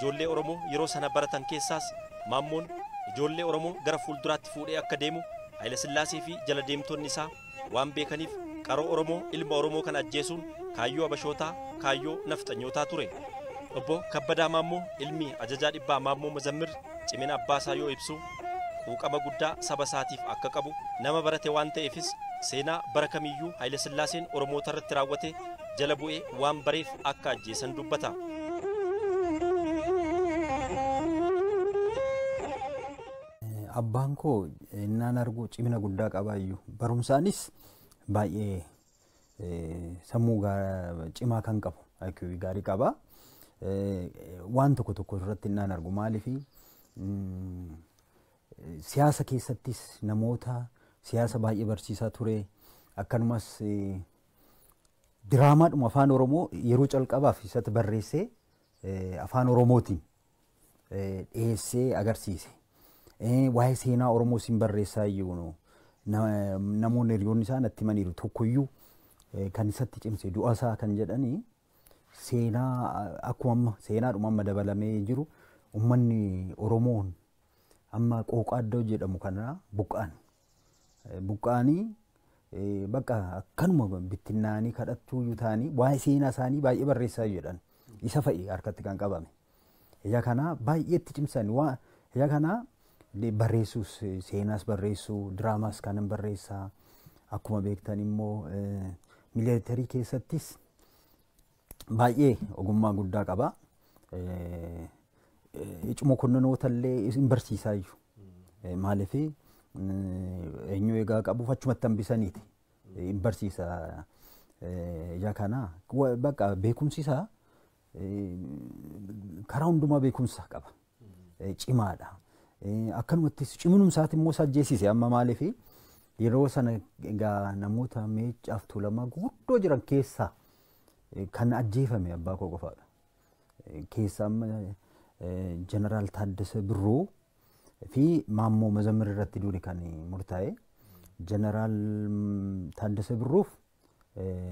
Ijoollee Oromoo yeroo sana baratan keessaas Maammoon ijoollee Oromoo gara fuulduraatti fuudhee akka deemu Hayilasillaasee fi jala deemtonni isaa waan beekaniif qaroo Oromoo ilma Oromoo kan ajjeesuun kaayyoo habashootaa kaayyoo nafxanyootaa ture. Obbo Kabbadaa Maammoo ilmi ajajaa dhibbaa Maammoo Mazammir cimina abbaa isaa yoo ibsu quuqama guddaa saba isaatiif akka qabu nama barate waan ta'eefis seenaa bara kamiyyuu Hayilasillaaseen Oromoota irratti raawwate jala bu'ee waan bareef akka ajjeesan dubbata. Abbaan koo innaan argu cimina guddaa qabaayyuu barumsaanis baay'ee sammuu cimaa kan qabu IQ gaarii qaba. Waan tokko tokko irratti innaan argu maaliif siyaasa keessattis namoota siyaasa baay'ee barsiisaa ture akkanumas diraamaadhuma afaan Oromoo yeroo calqabaaf isatti barreessee afaan Oromootiin dhiyeessee agarsiise. Waa'ee seenaa Oromoo siin barreessaa iyyuu namoonni hiriyoonni isaa natti himaniiru tokkoyyuu kan isatti cimse du'a isaa kan jedhanii seenaa akkuma amma seenaadhuma amma dabalamee jiru uummanni Oromoon amma qooqa addoo jedhamu kana buqqa'an. Buqqa'anii Bakka akkanuma bittinnaanii kadhattuu iyyuu ta'anii waa'ee seenaa isaanii baay'ee barreessaa jedhan isa fa'i harkatti kan qabame. Ija kana baay'eetti cimsan waa ija kana barreessuus seenaas barreessuu diraamaas kanan barreessaa akkuma beektan immoo miilitarii keessattis baay'ee ogummaa guddaa qaba. Mokonnonoota illee hin barsiisaa iyyuu. Maaliif eenyu egaa qabuuf achumatti hambisaniiti. Hin barsiisa. Ija kana bakka beekumsi isaa karaa hundumaa beekumsa qaba. Cimaadha. Akkanumattis ciminumsaati immoo isa ajjeesise amma maaliif yeroo sana egaa namoota Meeccaaf Tuulamaa guguddoo jiran keessaa kan ajjeefame abbaa koo qofaadha. Keessaa amma Jeneraal Taaddasee Birruu fi Maammoo Mazammir irratti duuni kan murtaa'e. Jeneraal Taaddasee Birruuf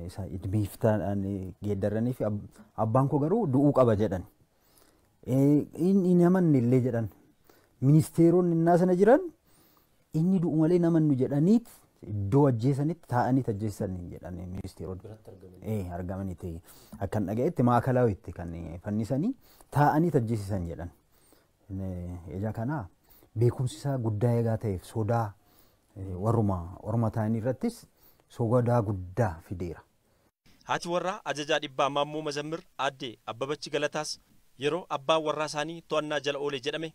isa idmiiftaadhaan geeddaranii fi abbaan koo garuu du'uu qaba jedhan. Inni amanne illee jedhan. Ministeeronni innaa sana jiran inni du'u malee namannu jedhaniit iddoo ajjeesanitti taa'aniit ajjeesan jedhan ministeeronni. Argamaniiti. Akkan dhaga'etti maakalawitti kan fannisanii taa'aniit ajjeesisan jedhan. Ija kana beekumsi isaa guddaa eegaa ta'eef sodaa warruma orma ta'anii irrattis sodaa guddaa fideera. Haati warraa ajajaa dhibbaa Maammoo Mazammir aadde Abbabachi Galataas yeroo abbaan warraa isaanii to'annaa jala oole jedhame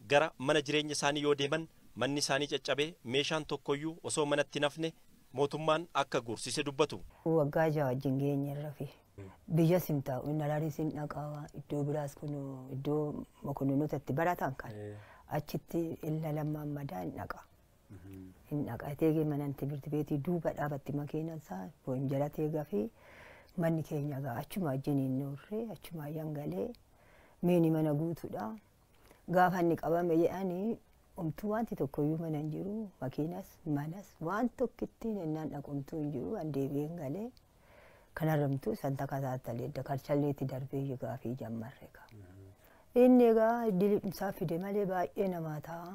gara mana jireenya isaanii yoo deeman manni isaanii caccabee meeshaan tokkoyyuu osoo manatti nafne mootummaan akka guursise dubbatu. Waggaa jaha wajjin geenye irra fi biyya sim taa'u inni alaaris hin dhaqaa iddoo biraas kun iddoo mokonnonoota itti baratan kan achitti illa lammaan madaa hin dhaqa. Hin dhaqa teegee mana timirti beetii duuba dhaabatti makiinaan isaa wanjala teegaa fi manni keenya gaa achuma wajjin hin noorree achuma yangalee miini mana guutuudha. Gaafa inni qabame jedhanii omtuu wanti tokkoyyuu mana hin jiru makiinas manas waan tokkittiin ennaan dhaqu omtuu hin jiru an deebi'een galee kanarramtuu san takataattalee karchalleetti darbee gaafii jammarre gaa. Inni egaa diliimsaa fide malee baay'ee namaa ta'a.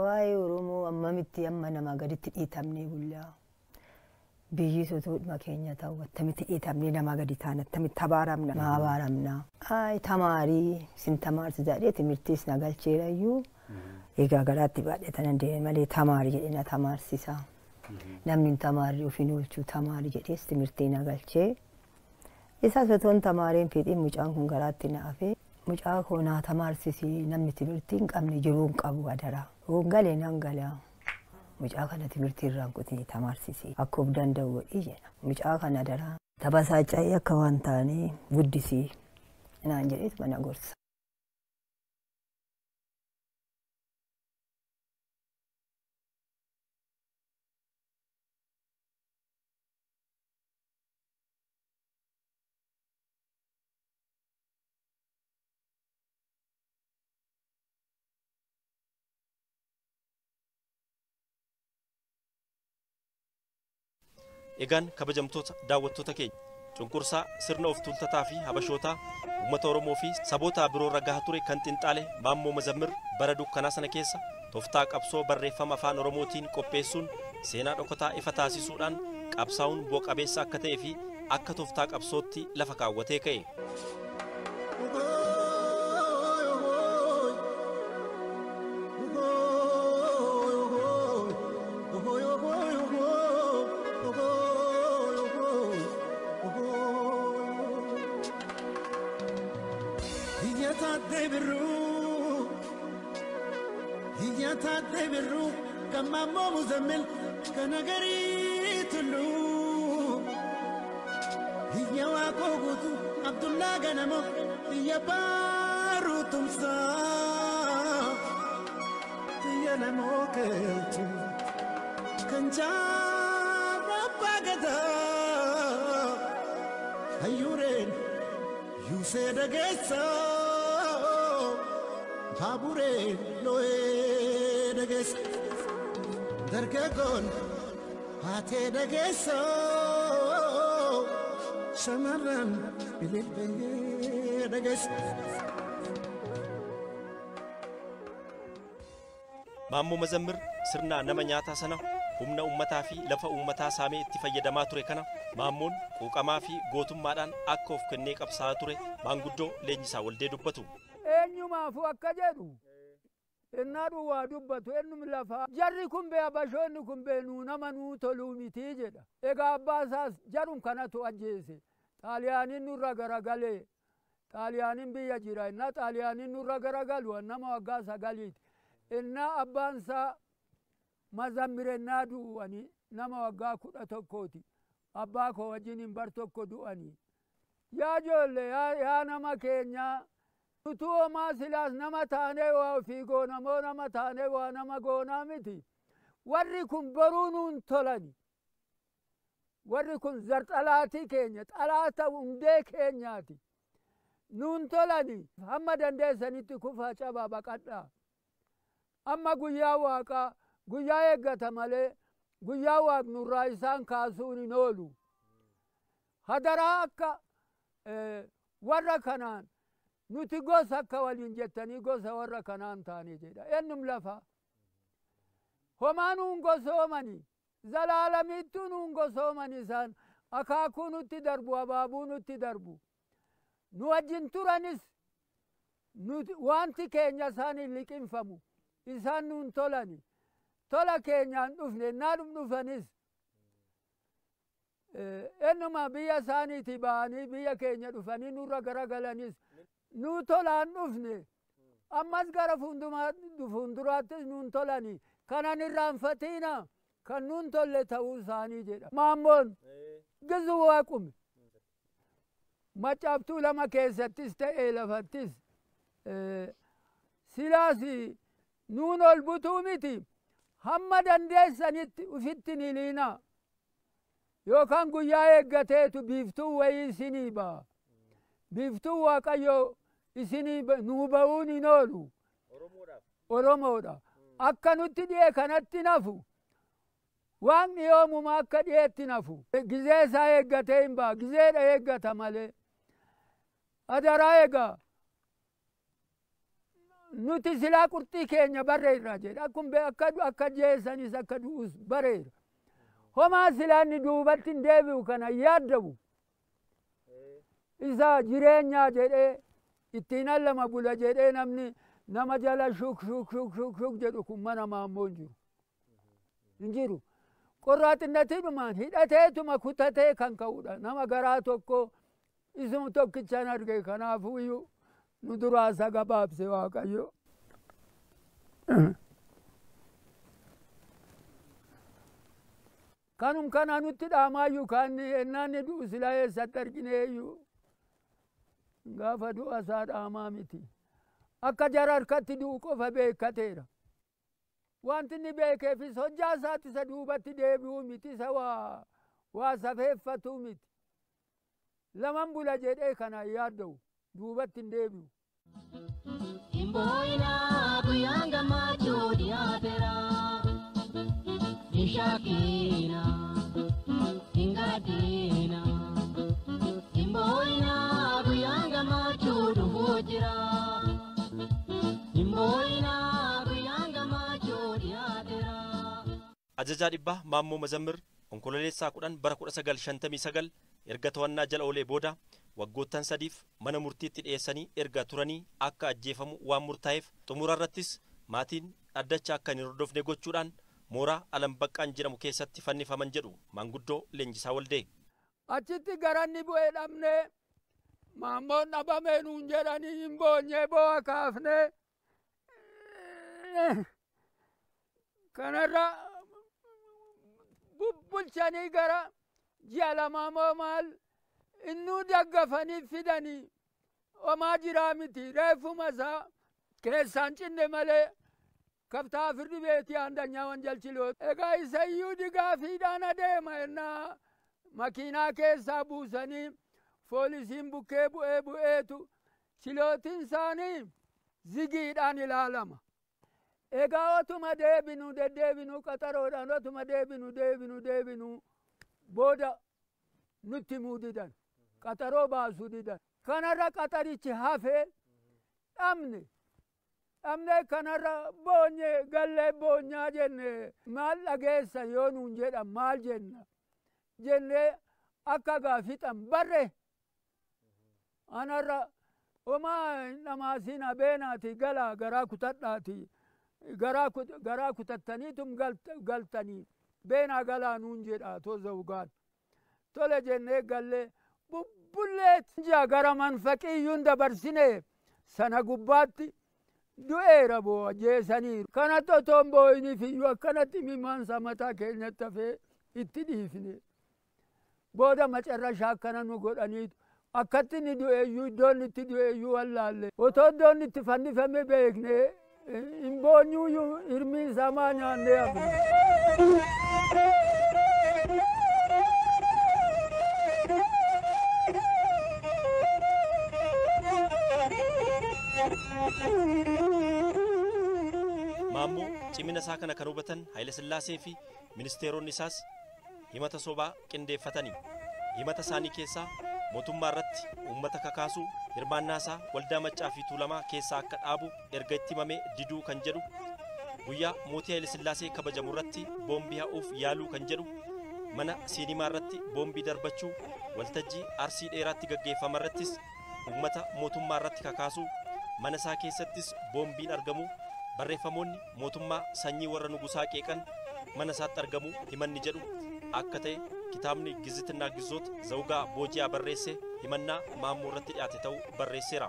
Waa'ee Oromoo ammamitti amma namaa gaditti dhiitamnee bullaa. Biyyi sotoodhuma keenya ta'u attamitti dhiitamnee namaa gadi taana attamitti abaaramna maa abaaramna. Ay tamaarii sin tamaarsisa jedhee timirtiis na galcheerayyuu egaa garaatti baadhee tanan deeme malee tamaari jedhee na tamaarsisa. Namni hin tamaarri ofiin oolchuu tamaari jedhees timirtii na galchee. Isaas otoon tamaareen fedhiin mucaan kun garaatti na hafe mucaa koo naa tamaarsisi namni timirtii hin qabne jiruu hin qabu adaraa. Hoon galee nan galaa. Mucaa kana timirtii irraan kutii tamaarsisi akka of danda'u godhii jedha. Mucaa kana adaraa tabasaaca'ee akka waan taane guddisii naan jedheetu mana gorsa. Egaan kabajamtoota daawwattoota keenya cunqursaa sirna of tuultataa fi habashootaa uummata Oromoo fi saboota biroo irra gahaa ture kan xinxaale Maammoo Mazammir bara dukkanaa sana keessa tooftaa qabsoo barreeffama afaan Oromootiin qopheessuun seenaa dhokataa ifa taasisuudhaan qabsaa'uun bu'a qabeessa akka ta'ee fi akka tooftaa qabsootti lafa kaawwatee ka'e. Maammoo Muzammil kana garii tulluu hiyya Waaqoo guutuu Abdullaa Ganamoo hiyya Baaruu Tumsaa hiyya namoo keelchu kan jaarraa abbaa gadaa hayyuureen yuusee dhageessaa baabureen loo'ee dhageessa. Dargaggoon haatee dhageessoo shamarran ililbee dhageessu. Maammoo Mazammir sirna nama nyaataa sana humna uummataa fi lafa uummataa saamee itti fayyadamaa ture kana Maammoon quuqamaa fi gootummaadhaan akka of kennee qabsaa'aa ture maanguddoo Leenjisaa Waldee dubbatu. Eenyumaafuu akka jedhu innaa duwwaa dubbatu eenyum lafaa jarri kun bee abashoonni kun bee nuu nama nuu toluu mitii jedha. Egaa abbaa isaas jarum kanatu ajjeese. Xaaliyaaniin nurra garagalee Xaaliyaaniin biyya jira innaa Xaaliyaaniin nurra garagalu nama waggaa 9ti. Innaa abbaan isaa Mazammirennaa du'anii nama waggaa 11ti. Abbaa koo wajjin bar tokko du'anii. Yaa ijoollee yaa nama keenyaa utuu homaa silaas nama taanee waa ofii goona moo nama taanee waa nama goonaa miti. Warri kun boruu nuun tolani. Warri kun zarxalaatii keenya xalaata hundee keenyaati. Nuun tolani hamma dandeessanitti kufaa cabaa baqadhaa. Amma guyyaa waaqaa guyyaa eeggata malee guyyaa waaqnurraa isaan kaasuun hin oolu. Hadaraa akka warra kanaan nuti gosa akka waliin jettanii gosa warra kanaan taane jedha. Eenyum lafa? Homaa nuun gosoomani. Zalaalamittuu nuun gosoomani isaan akaakuu nutti darbu abaabuu nutti darbu. Nu wajjin turanis wanti keenya isaan hin liqinfamu. Isaan nuun tolani. Tola keenyaan dhufne innaa dhufanis eenyuma biyya isaaniitii ba'anii biyya keenya dhufanii nurra garagalanis nuu tolaan dhufne ammas gara fuulduraattis nuun tolani kanan irraanfatiina kan nuun tolle ta'uu isaanii jedha. Maammoon gizu waaqume Maccaaftuu lama keessattis ta'ee lafattis silaas nuun ol butuu miti. Hamma dandeessanitti ufitti ni liinaa yookaan guyyaa eeggateetu biiftuu wayii isinii ba'a. Biiftuu Waaqayyoo isinii nuu ba'uun hin oolu. Oromoodha. Akka nutti dhi'e kanatti nafu. Waaqni yoomuma akka dhi'eetti nafu. Gizee isaa eeggatee hin ba'a. Gizeedha eeggata malee. Adaraa egaa. Nuti silaa qurxii keenya barreerra jedha. Akkuma akka jeessanis akka du'us bareera. Homaa silaa inni duubatti hin deebi'u kana yaaddabu. Isa jireenyaa jedhee ittiin allama bula jedhee namni nama jala shuk shuk shuk shuk shuk jedhu kun mana Maammoo hin jiru. Hin jiru. Qorraaxinnatiidhumaan hidhateetuma kutatee kan ka'udha. Nama garaa tokko isuma tokkichaan arge kanaafuu iyyuu nu duraa isa gabaabse Waaqayyo. Kanum kana nutti dhaamaayyuu kan ennaan du'u silaa eessatti argineeyyuu gaafa du'a isaa dhaamaa miti. Akka jara harkatti du'u qofa beekateera. Wanti inni beekeefis hojjaa isaatti isa duubatti deebi'uu miti isa waa safeeffatuu miti. Laman bula jedhee kana hin yaadda'u duubatti hin deebi'u. Himboyina guyyaan gammachuu dhiyaateera. Hin shaakina hin gaddina. Himboyina guyyaan gammachuu dhufuu jira. Himboyina guyyaan gammachuu dhiyaateera. Ajajaa dhibbaa Maammoo Mazammir Onkololeessaa 10 bara 1959 erga to'annaa jala oolee booda waggoottan 3f mana murtiitti dhiyeessanii erga turanii akka ajjeefamu waan murtaa'eef xumura irrattis maatiin dhaddacha akka hin hordofne gochuudhaan mooraa Alambaqqaan jedhamu keessatti fannifaman jedhu maanguddoo Leenjisaa Waldee. Achitti garanni bu'ee dhabnee Maammoon dhabamee nuun jedhanii hin boonyee boo'a kaafnee kanarra bubbulchanii gara ji'a lamaa moo maal innuu daggafanii fidanii homaa jiraa miti reeffuma isaa keessaan cinne malee kaftaa firdi beetii aandanyaa wanjalchiloo. Egaa isa iyyuu digaafiidhaan adeema ennaa makiinaa keessaa buusanii poolisiin bukkee bu'ee bu'eetu chilootiin isaanii zigiidhaan ilaalama. Egaa otuma deebinu deddeebinu qaxaroodhaan otuma deebinu deebinu deebinu booda nutti himuu didan. Qaxaroo baasuu didan. Kanarra qaxarichi hafee dhabne. Dhabnee kanarra boonye gallee boonyaa jenne maal dhageessa yoo nuun jedhan maal jenna jennee akka gaafixan barre anarra homaa hin dhamaasina beenaati galaa garaa kutadhaati garaa kutattaniitum galtanii beenaa galaa nuun jedha too zawgaan tole jennee gallee bubbulleet gara manfaqiyyuun dabarsine sana gubbaatti du'eera boo ajjeesaniiru. Kanatti otoo hin boo'iniif iyyuu akkanatti mimaansa mataa keenyatti hafee itti dhiifne. Booda macarrashaa akkana nu godhaniitu akkatti inni du'eeyyuu iddoon itti du'eeyyuu wallaalle. Otoo iddoon itti fannifame beekne hin boonyuyyuu hirmiin isaa maa nyaannee hafne. Maammoo cimina isaa kana kan hubatan Hayilasillaasee fi ministeeronni isaas himata sobaa qindeeffatanii himata isaanii keessaa mootummaa irratti uummata kakaasuu hirmaannaa isaa waldaa maccaa fi tuulamaa keessaa akka dhaabu erga itti himamee diduu kan jedhu guyyaa mootii Hayilasillaasee kabajamu irratti boombii ha'uuf yaaluu kan jedhu mana siinimaa irratti boombii darbachuu waltajjii arsii dheeraatti gaggeeffama irrattis uummata mootummaa irratti kakaasuu mana isaa keessattis boombiin argamu barreeffamoonni mootummaa sanyii warra nugusaa qeeqan mana isaatti argamu himanni jedhu akka ta'e kitaabni Gizitinaa Gizoot Zawugaa Booji'aa barreesse himannaa Maammoo irratti dhiyaate ta'uu barreesseera.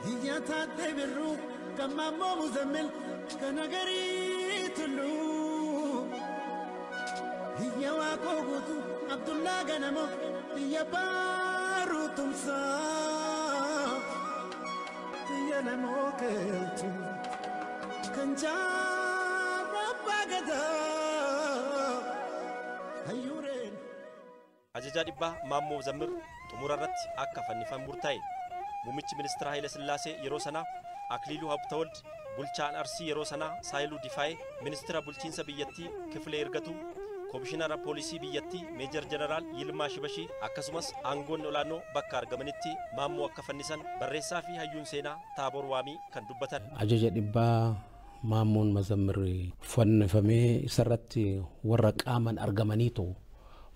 Hiyyaataatee birruu kan Maammoo Muzammil kan agarii tulluu. Hiyya Waaqoo guutuu Abdullaa Ganamoo biyya baaruu tumsaa. Biyya namoo keeltu kan jaarraa abbaa gadaa hayyuureen. Ajajaa dhibbaa Maammoo Muzammil xumura irratti akka fannifamu murtaa'e. Muummichi ministeera Hayila Sillaasee yeroo sanaa Akiliiluu Habtawald, bulchaan Arsii yeroo sanaa Saayiluu Difaayee, ministeera bulchiinsa biyyattii Kifilee Ergatu, komishinara poolisii biyyattii Meejar Jeneraal Yilmaa Shibashii akkasumas aangoonni olaanoo bakka argamanitti Maammoo akka fannisan barreessaa fi hayyuun seenaa Taaboor Waamii kan dubbatan. Ajaja dhibbaa Maammoon Mazammir fannifamee isarratti warra qaaman argamaniitu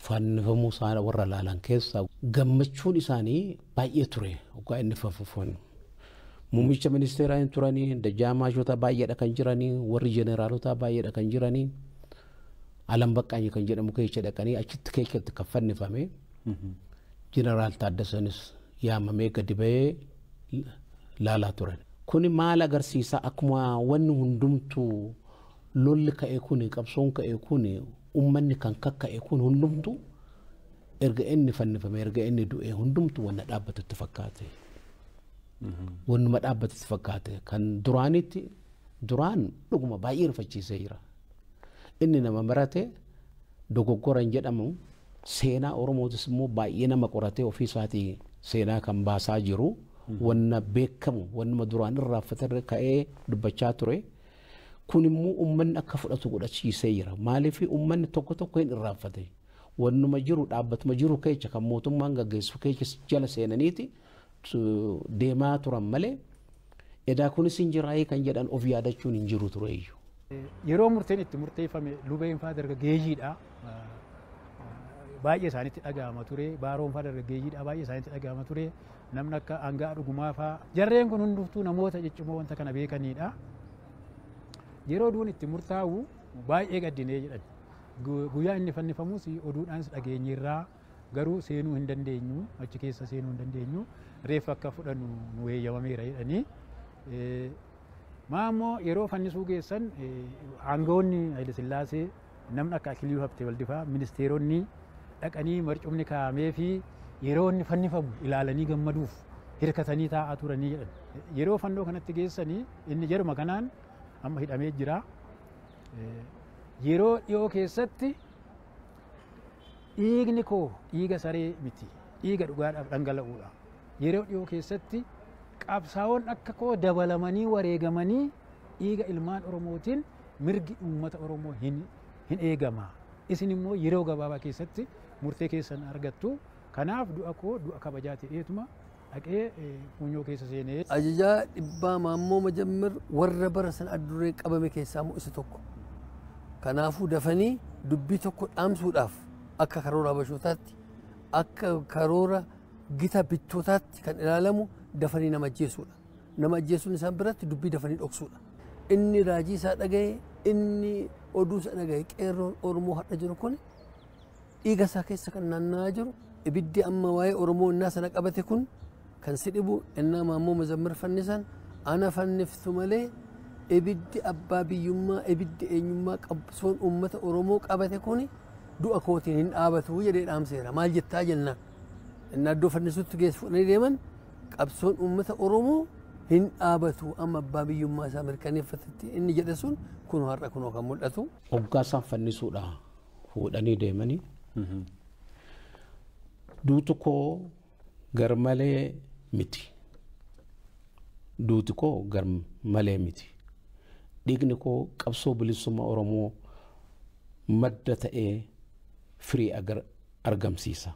fannifamuu isaa warra laalan keessa gammachuun isaanii baay'ee ture waggaa inni fafufan. Muummicha ministeeraa hin turanii, dajjaamaashota baay'eedha kan jiranii, warri jeneraalota baay'eedha kan jiranii. Alam Baqqaanyi kan jedhamu keessa dhaqanii achitti keessatti kan fannifame. Jeneraal Taaddasanis yaamamee gadi ba'ee laalaa turan. Kuni maal agarsiisa akkuma wanni hundumtuu lolli ka'e kuni qabsoon ka'e kuni uummanni kan kakka'e kun hundumtuu erga inni fannifame erga inni du'e hundumtuu wanna dhaabbatetti fakkaate. Wannuma dhaabbatetti fakkaate kan duraanitti duraan dhuguma baay'ee rifachiisee jira. Inni nama barate dogoggora hin jedhamu seenaa Oromootis immoo baay'ee nama qoratee ofii isaatii seenaa kan baasaa jiru wanna beekamu wannuma duraan irraanfatarra ka'ee dubbachaa ture. Kun immoo uummanni akka fudhatu godhachiisee jira. Maaliif uummanni tokko tokko hin irraanfate. Wannuma jiru dhaabbatuma jiru keessa kan mootummaan gaggeessu keessa jala seenaniiti deemaa turan malee edaa kunis hin jiraayee kan jedhan of yaadachuun hin jiru ture iyyuu. Yeroo murteen itti murteeffame lubeen faa dargaggeeyyiidha. Baay'ee isaanitti dhaga'ama ture. Baaroon faa dargaggeeyyiidha. Baay'ee isaanitti dhaga'ama ture. Namni akka Angaa Dhugumaa faa. Jarreen kun hunduftuu namoota ciccimoo wanta kana beekanidha. Yeroo duun itti murtaa'u baay'ee gaddinee jedhan. Guyyaa inni fannifamus oduudhaanis dhageenyirraa garuu seenuu hin dandeenyu achi keessa seenuu hin dandeenyu reeffa akka fudhannu nu eeyyamameera jedhanii. Maammoo yeroo fannisuu geessan aangawoonni Hayilasillaasee namni akka Akiliiluu Habtee Waldifaa ministeeronni dhaqanii marcumni kaa'amee fi yeroo inni fannifamu ilaalanii gammaduuf hirkatanii taa'aa turanii jedhan. Yeroo fannoo kanatti geessanii inni jaruma kanaan amma hidhamee jira. Yeroo dhiyoo keessatti dhiigni koo dhiiga saree miti dhiiga dhugaadhaaf dhangala'uudha. Yeroo dhiyoo keessatti qabsaa'oon akka koo dabalamanii wareegamanii dhiiga ilmaan Oromootiin mirgi uummata Oromoo hin eegama. Isin immoo yeroo gabaabaa keessatti murtee keessan argattu Kanaaf du'a koo du'a kabajaa ta'eetuma dhaqee funyoo keessa seenee. Ajajaa dhibbaa Maammoo Majammir warra bara sana adduree qabame keessaa immoo isa tokko. Kanaafuu dafanii dubbii tokko dhaamsuudhaaf akka karoora habashootaatti akka karoora gita bittootaatti kan ilaalamu dafanii nama ajjeesuudha. Nama ajjeesuun isaan biratti dubbii dafanii dhoksuudha. Inni raajii isaa dhagaye, inni oduu isaa dhagaye qeerroon Oromoo har'a jiru kun dhiiga isaa keessa kan naanna'aa jiru ibiddi amma waa'ee Oromoo innaa sana qabate kun kan si dhibu innaa Maammoo Mazammir fannisan ana fanniftu malee ibiddi abbaa biyyummaa ibiddi eenyummaa qabsoon uummata Oromoo qabate kun du'a kootiin hin dhaabatu jedhee dhaamseera. Maal jettaa jennaan. Innaa iddoo fannisutti geessu fudhanii deeman qabsoon uummata Oromoo hin dhaabatu amma abbaa biyyummaa isaa mirkaneeffatetti inni jedhe sun kunoo har'a kunoo kan mul'atu. Hoggaa isaan fannisuudha fuudhanii deemanii. Duutu koo garmalee miti. Duuti koo garmalee miti. Dhiigni koo qabsoo bilisummaa Oromoo madda ta'ee firii argamsiisa.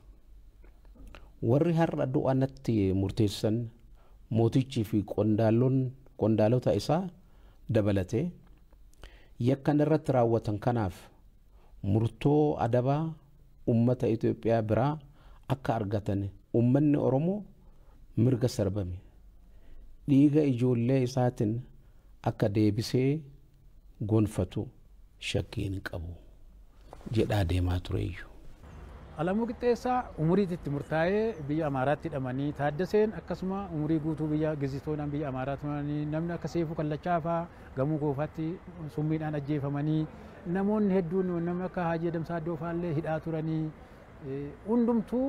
Warri har'a du'a natti murteessan mootichii fi qondaalota isaa dabalatee yakka irratti raawwatan kanaaf murtoo adabaa uummata Itoophiyaa biraa akka argatan uummanni Oromoo mirga sarbame dhiiga ijoollee isaatiin akka deebisee gonfatu shakkii hin qabu jedhaa deemaa tureyyuu. Alamuu Qixxeessaa umuriitti itti murtaa'ee biyya Amaaraatti hidhamanii Taaddaseen akkasuma umurii guutuu biyya Gizitoodhaan biyya Amaaraa turanii namni akka Seefuu Kallachaa fa'aa gamoo goofaatti summiidhaan ajjeefamanii namoonni hedduun namni akka Haajii Adamsaa Addoo fa'aallee hidhaa turanii hundumtuu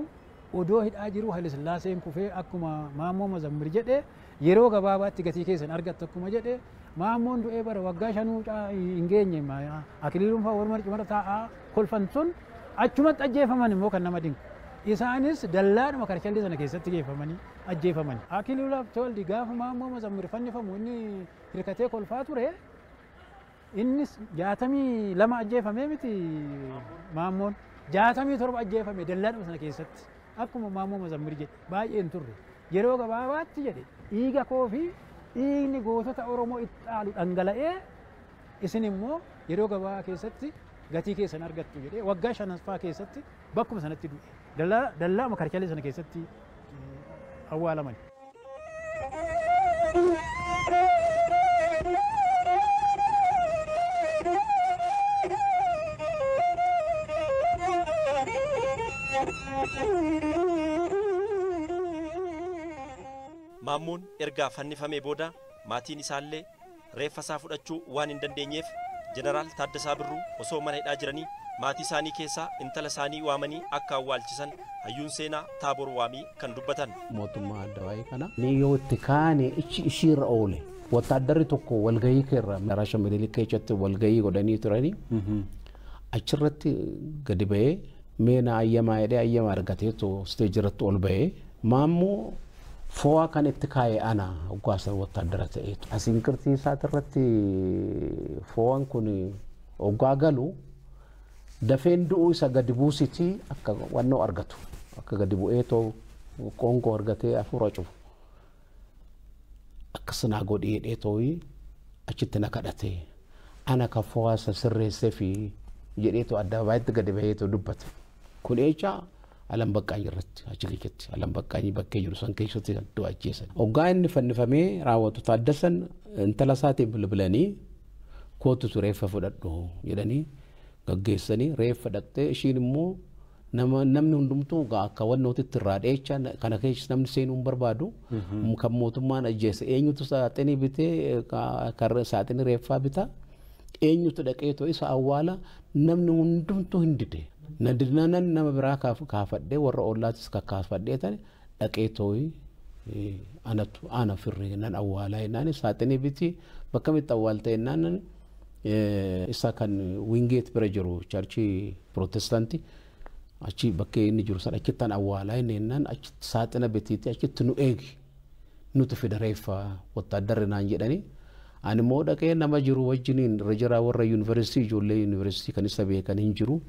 odoo hidhaa jiru Haile Sillaaseen kufee akkuma Maammoo Mazammir jedhe yeroo gabaabaatti gatii keessan argattu akkuma jedhe Maammoon du'ee bara waggaa 5 hin geenye Akiliiluun fa'aa warra cimara taa'aa kolfan sun achumatti ajjeefaman immoo kan nama dinqu. Isaanis dallaadhuma karchallee sana keessatti geeffamanii ajjeefaman. Akiliiluu Habtewaldi gaafa Maammoo Mazammir fannifamu inni hirkatee kolfaa ture innis 62 ajjeefamee miti Maammoon 67 ajjeefame dallaadhuma sana keessatti akkuma Maammoo Mazammir jedhe baay'ee hin turre yeroo gabaabaatti jedhe dhiiga koo fi dhiigni gootota Oromoo itti dhaalu dhangala'ee isin immoo yeroo gabaabaa keessatti gatii keessan argattu jedhee waggaa 5ffaa keessatti bakkuma sanatti du'e. Dallaama karchalee sana keessatti awwaalaman. Maammoon erga fannifamee booda maatiin isaallee reeffa isaa fudhachuu waan hin dandeenyeef Jeneraal Taaddasaa Birruu osoo mana hidhaa jiranii maatii isaanii keessaa intala isaanii waamanii akka awwaalchisan hayyuun seenaa Taaboor Waamii kan dubbatan. Mootummaa Addawaayii kana ni yoo itti kaane ichi ishiirra oole wattaaddarri tokko walgahii keerra Raasha Minilik keessatti walgahii godhanii turanii achirratti gadi ba'ee meena ayyamaa jedhee ayyama argateetu isteejirratti ol ba'ee Maammoo fo'aa kan itti kaa'e ana hoggaasa wattaaddara ta'eetu. Asiin qirxii isaatirratti fo'aan kun hoggaa galu dafeen du'uu isa gadi buusitii akka wannoo argatu akka gadi bu'ee too qoonqoo argatee hafuura cufu akkasinaa godhee jedhee tooyi achitti na kadhate ana kan fo'aa isa sirreessee fi jedheetu addabaabayitti gadi baheetu dubbate. Kun eechaa Alam Baqqaanyi irratti achi keessatti Alam Baqqaanyi bakkee jiru san keessatti du'a ajjeesan. Hoggaa inni fannifamee raawwatu Taaddasan intala isaatiin bilbilanii kootutu reeffa fudhadhu jedhanii gaggeessanii reeffa dhaqxee ishiin immoo namni hundumtuu akka wannootitti irraa dheecha kana keessa namni seenuu hin barbaadu kan mootummaan ajjeese eenyutu saaxinii bitee saaxinii reeffaa bita eenyutu dhaqeetoo isa awwaala namni hundumtuu hin dide. Nan nama biraa kaafadhee warra ollaatis kakkaafadhee tane dhaqee tooyi anatu ana firree nan awwaalaa jennaan saaxinii biti bakka mitti awwaalta jennaan isa kan Wingeet bira jiru charchii pirootestaantii achi bakkee inni jiru sana achittan awwaalaa jennaan achitti saaxina bitiitti achitti nu eegi nuti fida reeffa wattaaddarri naan jedhanii ani immoo dhaqee nama jiru wajjiniin irra jiraa warra yuunivarsiitii ijoollee yuunivarsiitii kan isa beekan hin jiru.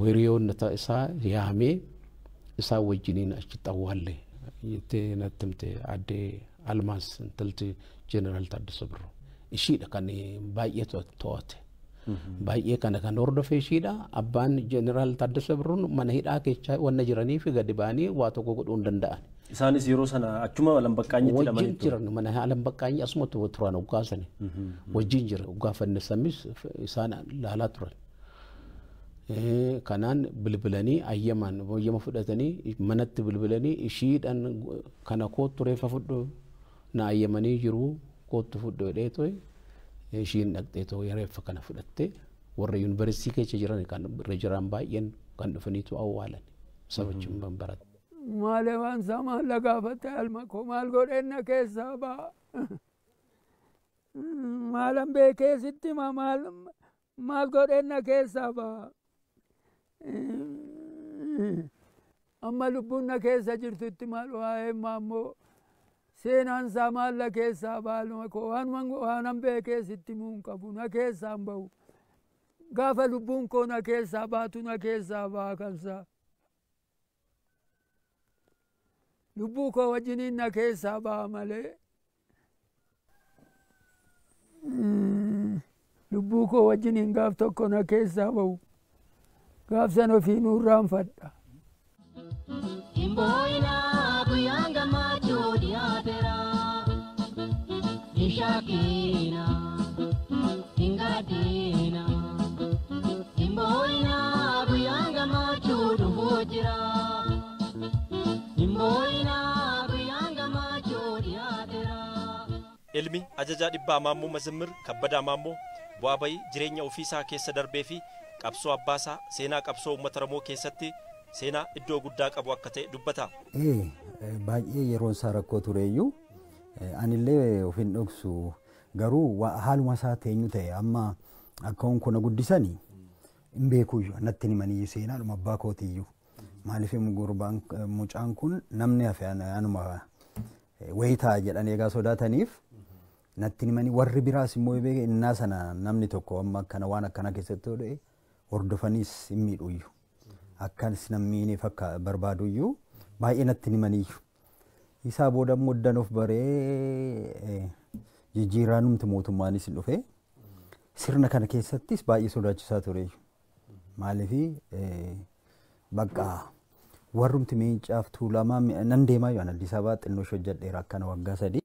Hiriyoonni isaa yaamee Isaan wajjiniin achitti awwaalle jettee natti himte addee Almaas intalti Jeneraal Taaddasee Birruu. Ishiidha kan baay'ee to'ate. Baay'ee kana kan hordofe ishiidha. Abbaan Jeneraal Taaddasee Birruun mana hidhaa keessa wanna jiraniif gadi ba'anii waa tokko godhuu hin danda'an. Isaanis yeroo sana achuma Alambaqqaanyitti hidhamanii Wajjin jiran mana Alambaqqaanyi asuma turan hoggaasani. Wajjin jira hoggaa fannisamis isaan laalaa turan. Kanaan bilbilanii ayyamaan ayyama fudhatanii manatti bilbilanii ishiidhaan kana koottu reeffa fudhu na ayyamanii jiru koottu fudhu jedhee ture ishiin dhaqxee too reeffa kana fudhattee warra yuunivarsiitii keessa jiran kan irra jiran baay'een kan dhufaniitu awwaalan sabachiin barate. Maalee waan isaa maal gaafatte alma koo maal godheen na keessaa ba'a. Maalan beekee sitti hima maal godheen na keessaa ba'a. Amma lubbuun na keessa jirtutti maal waa'ee maammoo seenaan isaa maal na keessaa ba'a alma koo waanan beekee sitti himuu hin qabu na keessaa hin bahu. Gaafa lubbuun koo na keessaa baatu na keessaa ba'a kansaa. Lubbuu koo wajjiniin na keessaa ba'a malee. Lubbuu koo wajjiniin gaaf tokko na keessaa bahu. Gaaf sana ofii nurraanfadha. Himboyinaa guyyaan gammachuu dhiyaateera. Hin shakkiina, hin gaddina. Himboyinaa guyyaan gammachuu dhufuu jira. Himboyinaa guyyaan gammachuu dhiyaateera. Ilmi ajajaa dhibbaa Maammoo Mazammir Kabbadaa Maammoo bu'aa bayii jireenya ofiisaa keessa darbee fi qabsoo abbaasaa seenaa qabsoo uummata Oromoo keessatti seenaa iddoo guddaa qabu akka ta'e dubbata. Baay'ee yeroon isaa rakkoo tureyyuu anillee of hin dhoksu garuu haaluma isaa teenyu ta'e amma akka onkona guddisanii hin beekuyyuu natti himanii seenaadhuma abbaa kootiyyuu. Maaliif gurbaan mucaan kun namni hafe anuma wayii ta'a jedhanii egaa sodaataniif natti himanii warri biraas immoo innaa sana namni tokko amma akkana waan akkana keessatti yoo ta'e hordofaniis hin miidhuyyuu. Akkanis namni ni fakka barbaaduyyuu baay'ee natti himaniyyuu. Isaa booda immoo iddan of baree jijjiiraanumti mootummaanis hin dhufe sirna kana keessattis baay'ee sodaachisaa ture. Maaliif bakka warrumti Meencaaf Tuulamaa nan deemaa yoo Addis Ababaa xinnoo hojjedheera akkana waggaa 3.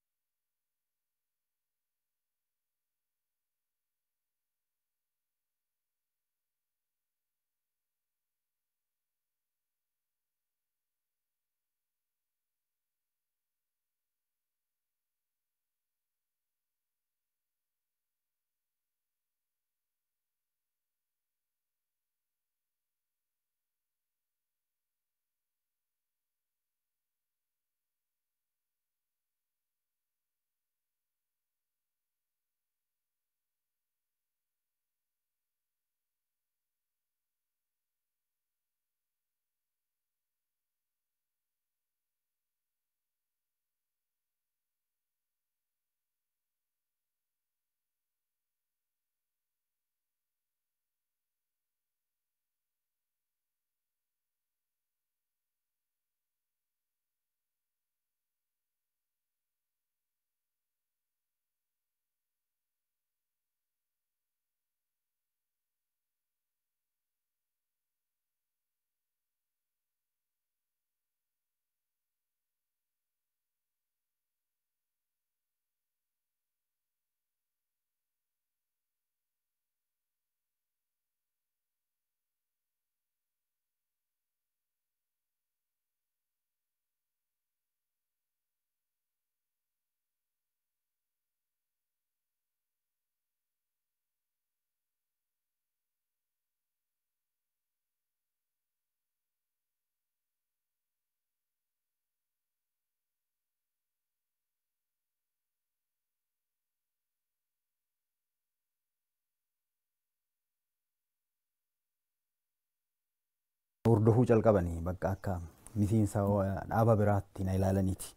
Hordofuu calqabanii bakka akka miseensa dhaaba biraatti na ilaalaniiti.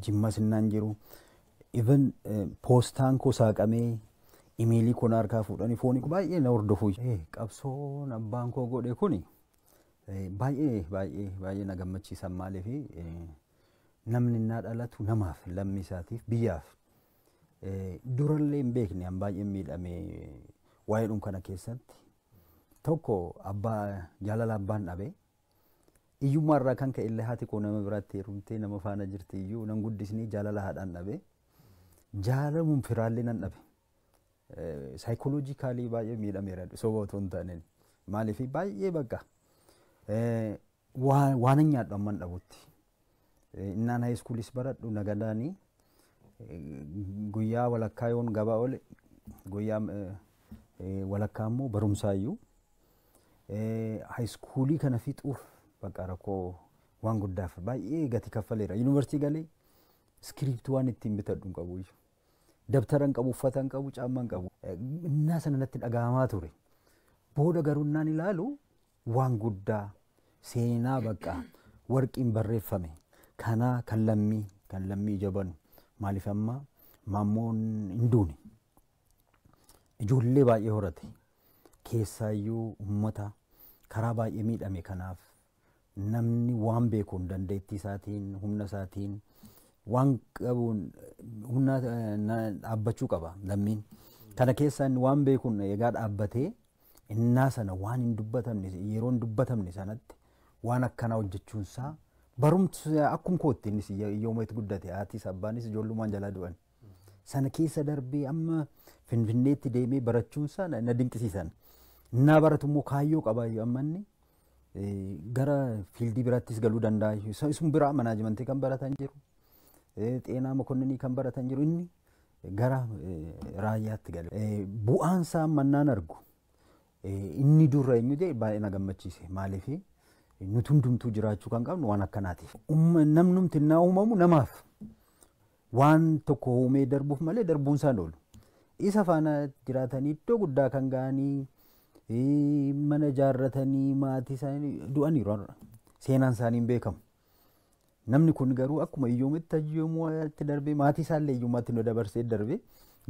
Jimmas innaan jiru. Even poostaan koo saaqamee imeelii koo na harkaa fuudhanii foonii baay'ee na hordofu. Qabsoon abbaan koo godhe kuni Baay'ee baay'ee baay'ee na gammachiisan maaliif namni innaa dhalatu namaaf lammii isaatiif biyyaaf durallee hin beekne an baay'ee miidhame waa'eedhum kana keessatti tokko abbaa jaalala abbaan dhabe iyyummaa irraa kan ka'e illee haati koo nama biraatti heerumtee nama faana jirti iyyuu nan guddisnee jaalala haadhaan dhabe jaalamuun firaallee nan dhabe saayikooloojikaalii baay'ee miidhameera soba otoo hin taane maaliif baay'ee bakka waan nyaadhu amman dhabutti innaan haayiskuulis baradhu nagadaanii guyyaa walakkaa yoon gabaa oole guyyaa walakkaa immoo barumsaayyuu haayiskuulii kana fixuuf bakka rakkoo waan guddaaf baay'ee gati kaffaleera. Yuunivarsiitii galee iskiriiptii waan ittiin bitadhu hin qabu. Dabtara hin qabu, uffata hin qabu, caamma hin qabu. Innaa sana natti dhaga'amaa ture. Booda garuu innaan ilaalu waan guddaa seenaa bakka warqiin barreeffame kanaa kan lammii jabanu maaliif amma maammoon hin duune ijoollee baay'ee horate keessaayyuu uummata karaa baay'ee miidhame kanaaf namni waan beekuun dandeettii isaatiin humna isaatiin waan qabuun humna dhaabbachuu qaba lammiin. Kana keessaa inni waan beekuun egaa dhaabbatee innaa sana waan hin dubbatamne yeroo hin dubbatamne sanatti waan akkanaa hojjechuunsaa barumsa akkuma kootti innis yooma itti guddate haatis abbaanis ijoollummaan jalaa du'an. Sana keessa darbee amma Finfinneetti deemee barachuunsaa na dinqisiisan. Innaa baratu immoo kaayyoo qaba amma inni gara fiildii biraattis galuu danda'a. Isuma biraa manaajimentii kan baratan jiru, xeenaa mokonninii kan baratan jiru inni gara raayyaatti gale. Bu'aan isaa mannaan argu inni dura eenyu jedhe baay'ee na gammachiise. Maaliif nuti hundumtuu jiraachuu kan qabnu waan akkanaatiif. Namnumti innaa uumamu namaaf waan tokko uumee darbuuf malee darbuun isaan oolu. Isa faana jiraatanii iddoo guddaa kan ga'anii mana ijaarratanii maatii isaanii du'aniiru seenaan isaanii hin beekamu. Namni kun garuu akkuma iyyoomitti iyyoomutti darbee maatii isaallee iyyummaatti nu dabarsee darbee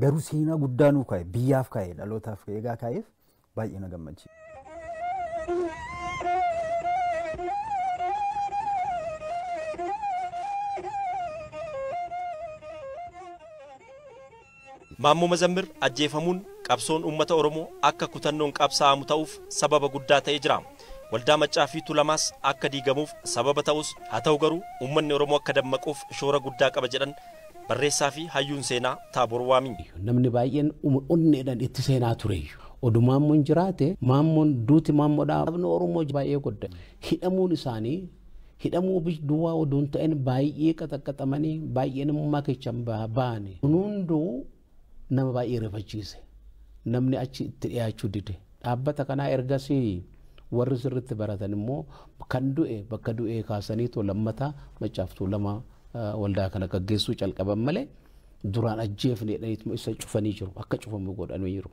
garuu seenaa guddaa nuu kaa'e biyyaaf kaa'e dhalootaaf eegaa kaa'eef baay'ee na gammachiisa. Maammoo Mazammir ajjeefamuun qabsoon uummata Oromoo akka kutannoon qabsaa'amu ta'uuf sababa guddaa ta'ee jira. Waldaa Maccaa fi Tuulamaas akka diigamuuf sababa ta'us haa ta'u garuu uummanni Oromoo akka dammaquuf shoora guddaa qaba jedhan barreessaa fi hayyuun seenaa Taaboor Waamii. Namni baay'een onneedhaan itti seenaa tureeyyu. Oduu maammoon jiraate maammoon duuti maammoodhaa sabni Oromoo baay'ee godda. Hidhamuun isaanii hidhamuu duwwaa oduun ta'in baay'ee qaxaqqaxamanii baay'ee namummaa keessa ba'ani. Kun hunduu nama baay'ee rifachiise. Namni achi itti dhiyaachuu dide. Dhaabbata kanaa ergasii warri sirriitti baratan immoo kan du'e bakka du'ee kaasanii lammataa Maccaa fi Tuulamaa waldaa kana gaggeessuu calqaban malee duraan ajjeefne jedhaniituma isa cufanii jiru akka cufamu godhanii jiru.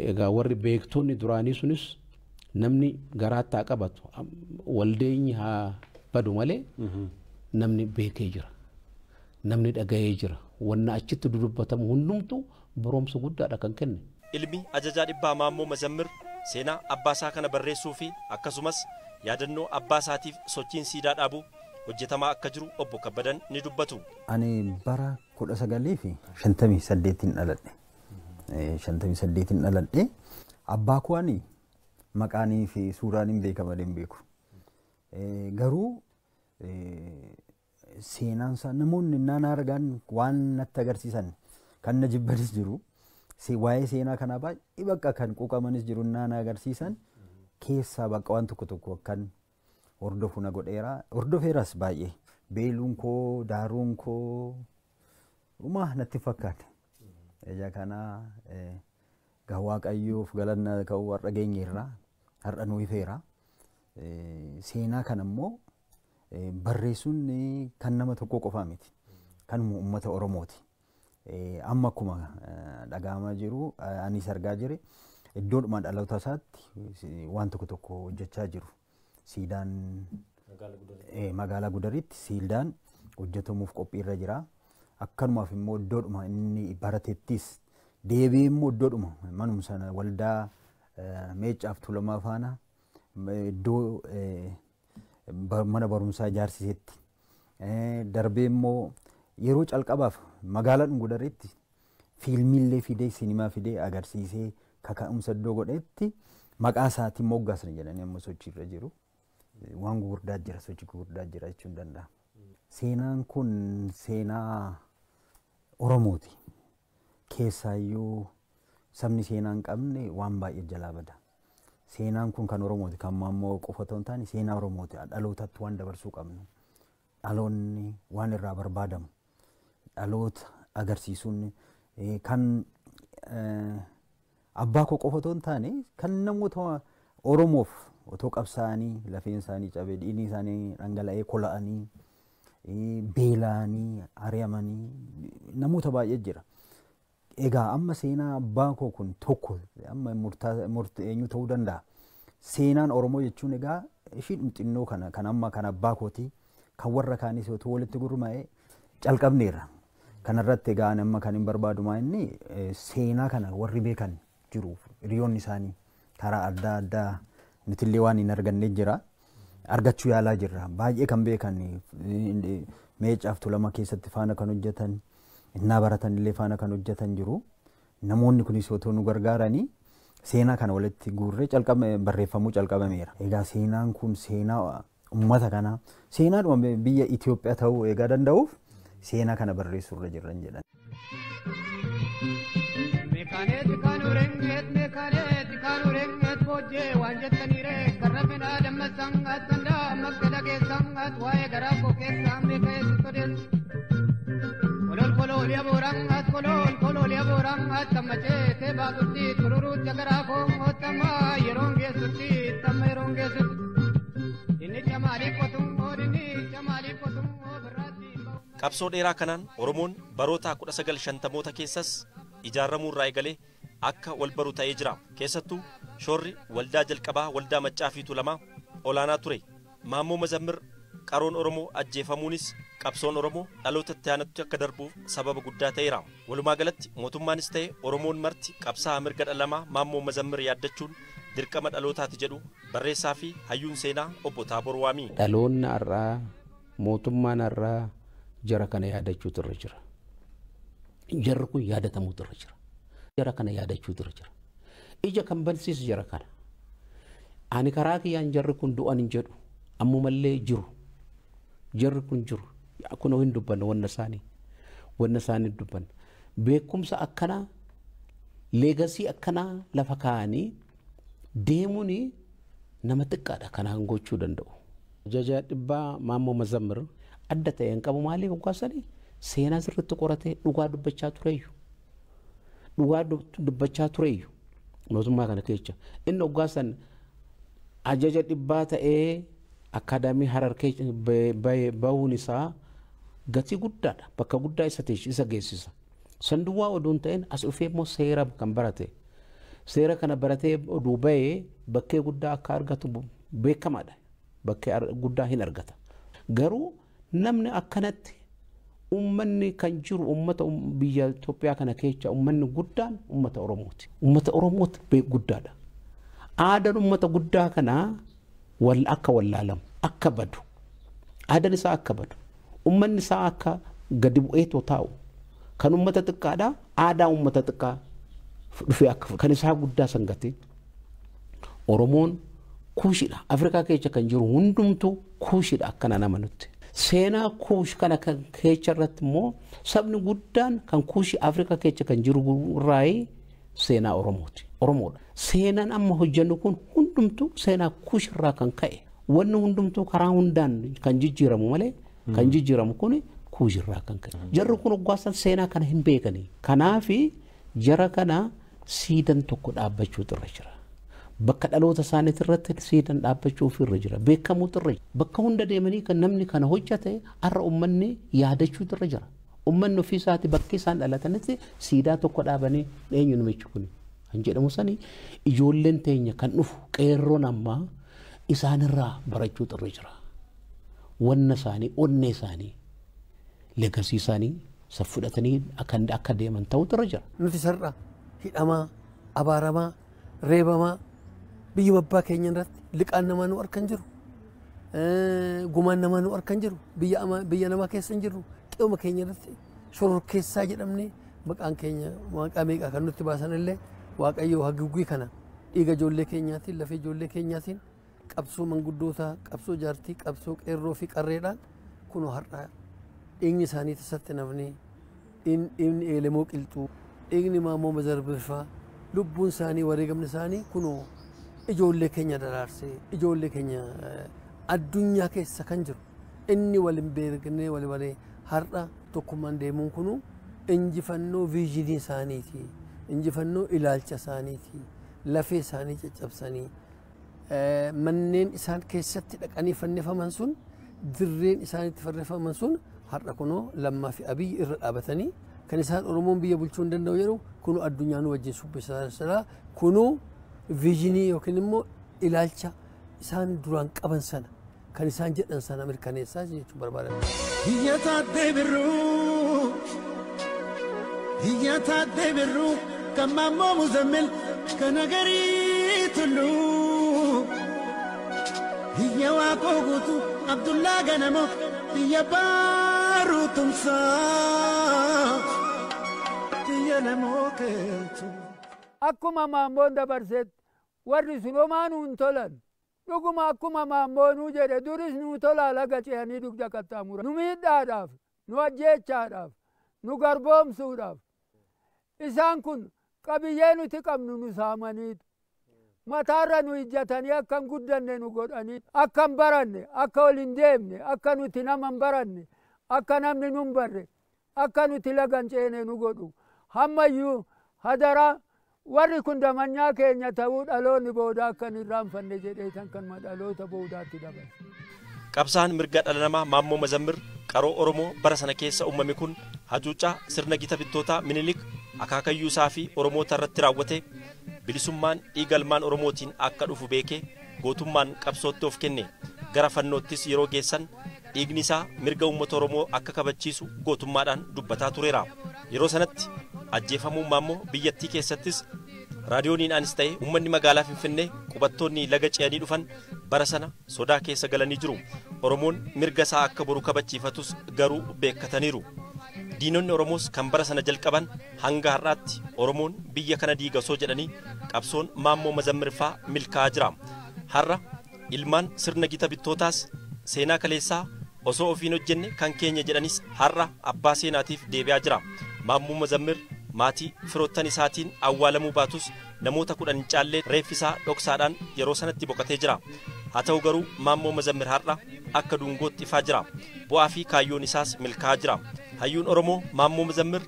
Egaa warri beektonni duraanii sunis namni garaatti haa qabatu waldeenyi haa badu malee namni beekee jira. Namni dhagahee jira. Wanna achitti dudubbatamu hundumtuu barumsa guddaadha kan kenne. Ilmi ajajaa dhibbaa Maammoo Mazammir seenaa abbaa isaa kana barreessuu fi akkasumas yaadannoo abbaa isaatiif sochiin siidaa dhaabu hojjetamaa akka jiru obbo Kabbadan ni dubbatu. Ani bara 1958 dhaladhe. 58 dhaladhe. Abbaa koo ani maqaanii fi suuraan hin beekama hin beeku. Garuu seenaan isaa namoonni naan argan waan natti agarsiisan kan na jibbanis jiru. Waa'ee seenaa kanaa baay'ee bakka kan quuqamanis jiru naan agarsiisan keessaa bakka waan tokko tokko akkan hordofu na godheera. Hordofeeras baay'ee beeluun koo daaruun koo dhumaa natti fakkaate. Ija kanaa gaa Waaqayyoof galanna ka'uu har'a geenyeerra har'a nu ifeera. Seenaa kana immoo barreessuun kan nama tokko qofaa miti. Kanuma uummata Oromooti. Amma akkuma dhaga'amaa jiru anis argaa jire iddoodhuma dhaloota isaatti waan tokko tokko hojjechaa jiru. Siidaan magaalaa Gudaritti siidaan hojjetamuuf qophiirra jira. Akkanumaaf immoo iddoodhuma inni baratettis deebi'ee immoo iddoodhuma manuma sana waldaa Maccaa fi Tuulamaa faana iddoo mana barumsaa ijaarsisetti darbee immoo yeroo calqabaaf magaalaa Gudaritti fiilmiillee fidee sinimaa fidee agarsiisee kaka'umsa iddoo godhetti maqaa isaatiin moggaasna jedhanii amma sochiirra jiru. Waan gurguddaa jira, sochii gurguddaa jira jechuun danda'a. Seenaan kun seenaa Oromooti. Keessaayyuu sabni seenaa hin qabne waan baay'ee jalaa bada. Seenaan kun kan Oromooti. Kan Maammoo qofa otoo hin taane seenaa Oromooti. Dhalootatti waan dabarsuu qabnu. Dhaloonni waan irraa barbaadamu. Dhaloota agarsiisuun kan abbaa koo qofa otoo hin taane kan namoota Oromoof otoo qabsaa'anii lafeen isaanii cabee dhiigni isaanii dhangala'ee kola'anii beela'anii ari'amanii namoota baay'ee jira. Egaa amma seenaa abbaa koo kun tokko amma eenyu ta'uu danda'a. Seenaan Oromoo jechuun egaa ishii xinnoo kana kan amma kan abbaa kooti kan warra kaanis otoo walitti gurmaa'ee calqabneerra. Kanarratti egaa ani amma kan hin barbaadu maa inni seenaa kana warri beekan jiru hiriyoonni isaanii karaa adda addaa nutillee waan hin arganne jira. Argachuu yaalaa jirra. Baay'ee kan beekan Meecaaf Tuulama keessatti faana kan hojjetan, innaa baratan illee faana kan hojjetan jiru. Namoonni kunis otoo nu gargaaranii seenaa kana walitti guurree barreeffamuu calqabameera. Egaa seenaan kun seenaa uummata kanaa seenaadhuma biyya Itoophiyaa ta'uu egaa danda'uuf seenaa kana barreessuurra jirran jedhan. Qabsoo dheeraa kanaan Oromoon baroota 1950moota keessas ijaaramuu irraa eegalee akka wal baru ta'ee jira. Keessattuu shoorri waldaa jalqabaa waldaa Maccaa fi Tuulamaa olaanaa ture. Maammoo Mazammir qaroon Oromoo ajjeefamuunis qabsoon Oromoo dhaloota itti aanutti akka darbuuf sababa guddaa ta'eera. Walumaa galatti mootummaanis ta'e Oromoon marti qabsaa'aa mirga dhala namaa Maammoo Mazammir yaaddachuun dirqama dhalootaati jedhu barreessaa fi hayyuun seenaa obbo Taabor Waamii. Dhaloonni har'aa mootummaan har'aa jara kana yaadachuutu irra jira. Jarri kun yaadatamuutu irra jira. Jara kana yaadachuutu irra jira. Ija kan bansiisu jara kana. Ani karaa kiyyaan jarri kun du'an hin jedhu ammumallee jiru. Jarri kun jiru. Kunoo hin dubbanna wanna isaanii. Wanna isaanii dubbanna. Beekumsa akkanaa leegasii akkanaa lafa kaa'anii deemuun nama xiqqaadha kanaan gochuu danda'u. Jaja dhibbaa Maammoo Mazammir adda ta'e hin qabu maaliif hoggaasanii seenaa sirriitti qoratee dhugaa dubbachaa tureeyyu. Dhugaa dubbachaa tureeyyu mootummaa kana keessa. Inni hoggaasan ajaja dhibbaa ta'ee akaadaamii Harar bahuun isaa gatii guddaadha. Bakka guddaa isa geessisa. Sanduwaa oduu hin ta'in as dhufee immoo seera kan barate. Seera kana baratee oduu bahee bakkee guddaa akka argatu beekamaadha. Bakkee guddaa hin argata. Garuu namni akkanatti uummanni kan jiru uummata biyya Itoophiyaa kana keessa uummanni guddaan uummata Oromooti. Uummata Oromooti guddaadha. Aadaan uummata guddaa kanaa akka wallaalamu akka badu aadaan isaa akka badu uummanni isaa akka gadi bu'eetoo taa'u kan uummata xiqqaadhaa aadaa uummata xiqqaa dhufee akka kan isaa guddaa sangatee Oromoon kuushidha. Afrikaa keessa kan jiru hundumtuu kuushidha akkana nama nutti. Seenaa kuush kana kan keessa irratti immoo sabni guddaan kan kuushi Afrikaa keessa kan jiru irraa seenaa Oromooti. Oromoodha. Seenaan amma hojjennu kun hundumtuu seenaa kuush irraa kan ka'e. Wanni hundumtuu karaa hundaan kan jijjiiramu malee kan jijjiiramu kun kuush irraa kan ka'e. Jarri kun hoggaasan seenaa kana hin beekani. Kanaafi jara kana siidan tokko dhaabbachuutu irra jira. Bakka dhaloota isaaniitti irratti siidan dhaabbachuuf irra jira. Beekamuutu irra jira. Bakka hunda deemanii kan namni kana hojjate har'a uummanni yaadachuutu irra jira. Uummanni ofii isaati bakki isaan dhalatanitti siidaa tokko dhaabanii eenyu namichi kun kan jedhamu sani ijoolleen teenya kan dhufu qeerroon ammaa isaanirraa barachuutu irra jira. Wanna isaanii, onnee isaanii, leegasii isaanii isa fudhatanii akka deeman ta'utu irra jira. Nuti sarara hidhamaa, abaaramaa, reebamaa Biyya abbaa keenya irratti liqaan namaa nu harka hin jiru. Gumaan namaa nu harka hin jiru. Biyya namaa keessa hin jirru. Qe'uma keenya irratti shororkeessaa jedhamnee maqaan keenya maqaa meeqaa kan nutti baasan illee Waaqayyo haguuggii kana dhiiga ijoollee keenyaatiin lafee ijoollee keenyaatiin qabsoo manguddootaa, qabsoo jaartii, qabsoo qeerroo fi qarreedhaan kunoo har'a dhiigni isaanii tasatti nafni dhiigni Eelemoo Qilxuu, dhiigni Maammoo Mazarbifaa, lubbuun isaanii wareegamni isaanii kunoo ijoollee keenya daraarsee ijoollee keenya addunyaa keessa kan jiru inni wal hin beekne wal baree har'a tokkummaan deemuun kunuu injifannoo viizinii isaaniiti, injifannoo ilaalcha isaaniiti, lafee isaanii caccabsanii manneen isaan keessatti dhaqanii fannifaman sun dirreen isaanitti fannifaman sun har'a kunoo Lammaa fi Abiyyi irra dhaabatanii kan isaan Oromoon biyya bulchuu hin danda'u jedhu kunoo addunyaa nu wajjin shubbisaa kunoo viizinii yookiin immoo ilaalcha isaan duraan qaban sana kan isaan jedhan sana mirkaneessaa jechuun barbaadan. Biyya taattee birruu, biyya taattee birruu, kan Maammoo Muzammil kan Agarii Tulluu. Biyya Waaqoo guutuu Abdullaa Ganamoo biyya Baaruu Tumsaa biyya Lamoo Keeltuu. Akkuma Maammoon dabarsetti warri sun homaa nuun tolan. Dhuguma akkuma Maammoonuu jedhe duris nuu tolaa laga ce'anii dugda qaxxaamura. Nu miidhaadhaaf, nu ajjeechaadhaaf, nu garboomsuudhaaf. Isaan kun qabiyyee nuti qabnu nu saamaniitu. Mataarra nu ijjatanii akka hin guddanne nu godhanii, akka hin baranne, akka ol hin deemne, akka nuti nama hin baranne, akka namni nu hin barre, akka nuti laga hin ceene nu godhu. Hammayyuu hadaraa warri kun damanyaa keenya ta'uu dhaloonni boodaa akka hin irraanfanne jedhee kan dhaloota boodaatti dabarse. Qabsaan mirga dhala namaa Maammoo Mazammir qaroo Oromoo bara sana keessa uumame kun hacuuccaa sirna gita bittootaa Minilik akaakayyuu isaa fi Oromoota irratti raawwate bilisummaan dhiiga ilmaan Oromootiin akka dhufu beekee gootummaan qabsootti of kenne gara fannoottis yeroo geessan dhiigni isaa mirga uummata Oromoo akka kabachiisu gootummaadhaan dubbataa tureera. Yeroo sanatti ajjeefamuun Maammoo biyyattii keessattis raadiyooniinaanis ta'e uummanni magaalaa Finfinnee qubattoonni laga ce'anii dhufan bara sana sodaa keessa galanii jiru. Oromoon mirga isaa akka boru kabachiifatus garuu beekkataniiru. Diinonni Oromoos kan bara sana jalqaban hanga har'aatti Oromoon biyya kana diiga osoo jedhanii qabsoon Maammoo Mazammir faa milkaa'aa jira. Har'a ilmaan sirna gita bittootaas seenaa kaleessaa osoo ofiin hojjenne kan keenya jedhanis har'a abbaa seenaatiif deebi'aa jira. Maammoo Mazammir maatii firoottan isaatiin awwaalamuu baatus namoota 10 caallee reeffi isaa dhoksaadhaan yeroo sanatti boqotee jira. Haa ta'u garuu Maammoo Mazammir har'a akka dungootti ifaa jira. Bu'aa fi kaayyoon isaas milkaa'aa jira. Hayyuun Oromoo Maammoo Mazammir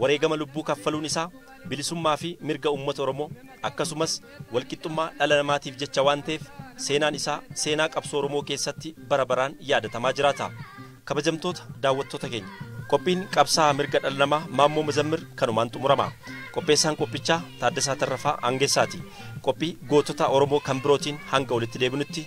wareegama lubbuu kaffaluun isaa bilisummaa fi mirga uummata Oromoo akkasumas walqixxummaa dhala namaatiif jecha waan ta'eef seenaan isaa seenaa qabsoo Oromoo keessatti bara baraan yaadatamaa jiraata. Kabajamtoota daawwattoota keenya qophiin qabsaa mirga dhala namaa Maammoo Mazammir kanumaan xumurama. Qopheessaan qophichaa Taaddasaa Tarrafaa Aangeessaati. Qophii gootota Oromoo kan birootiin hanga walitti deebinutti.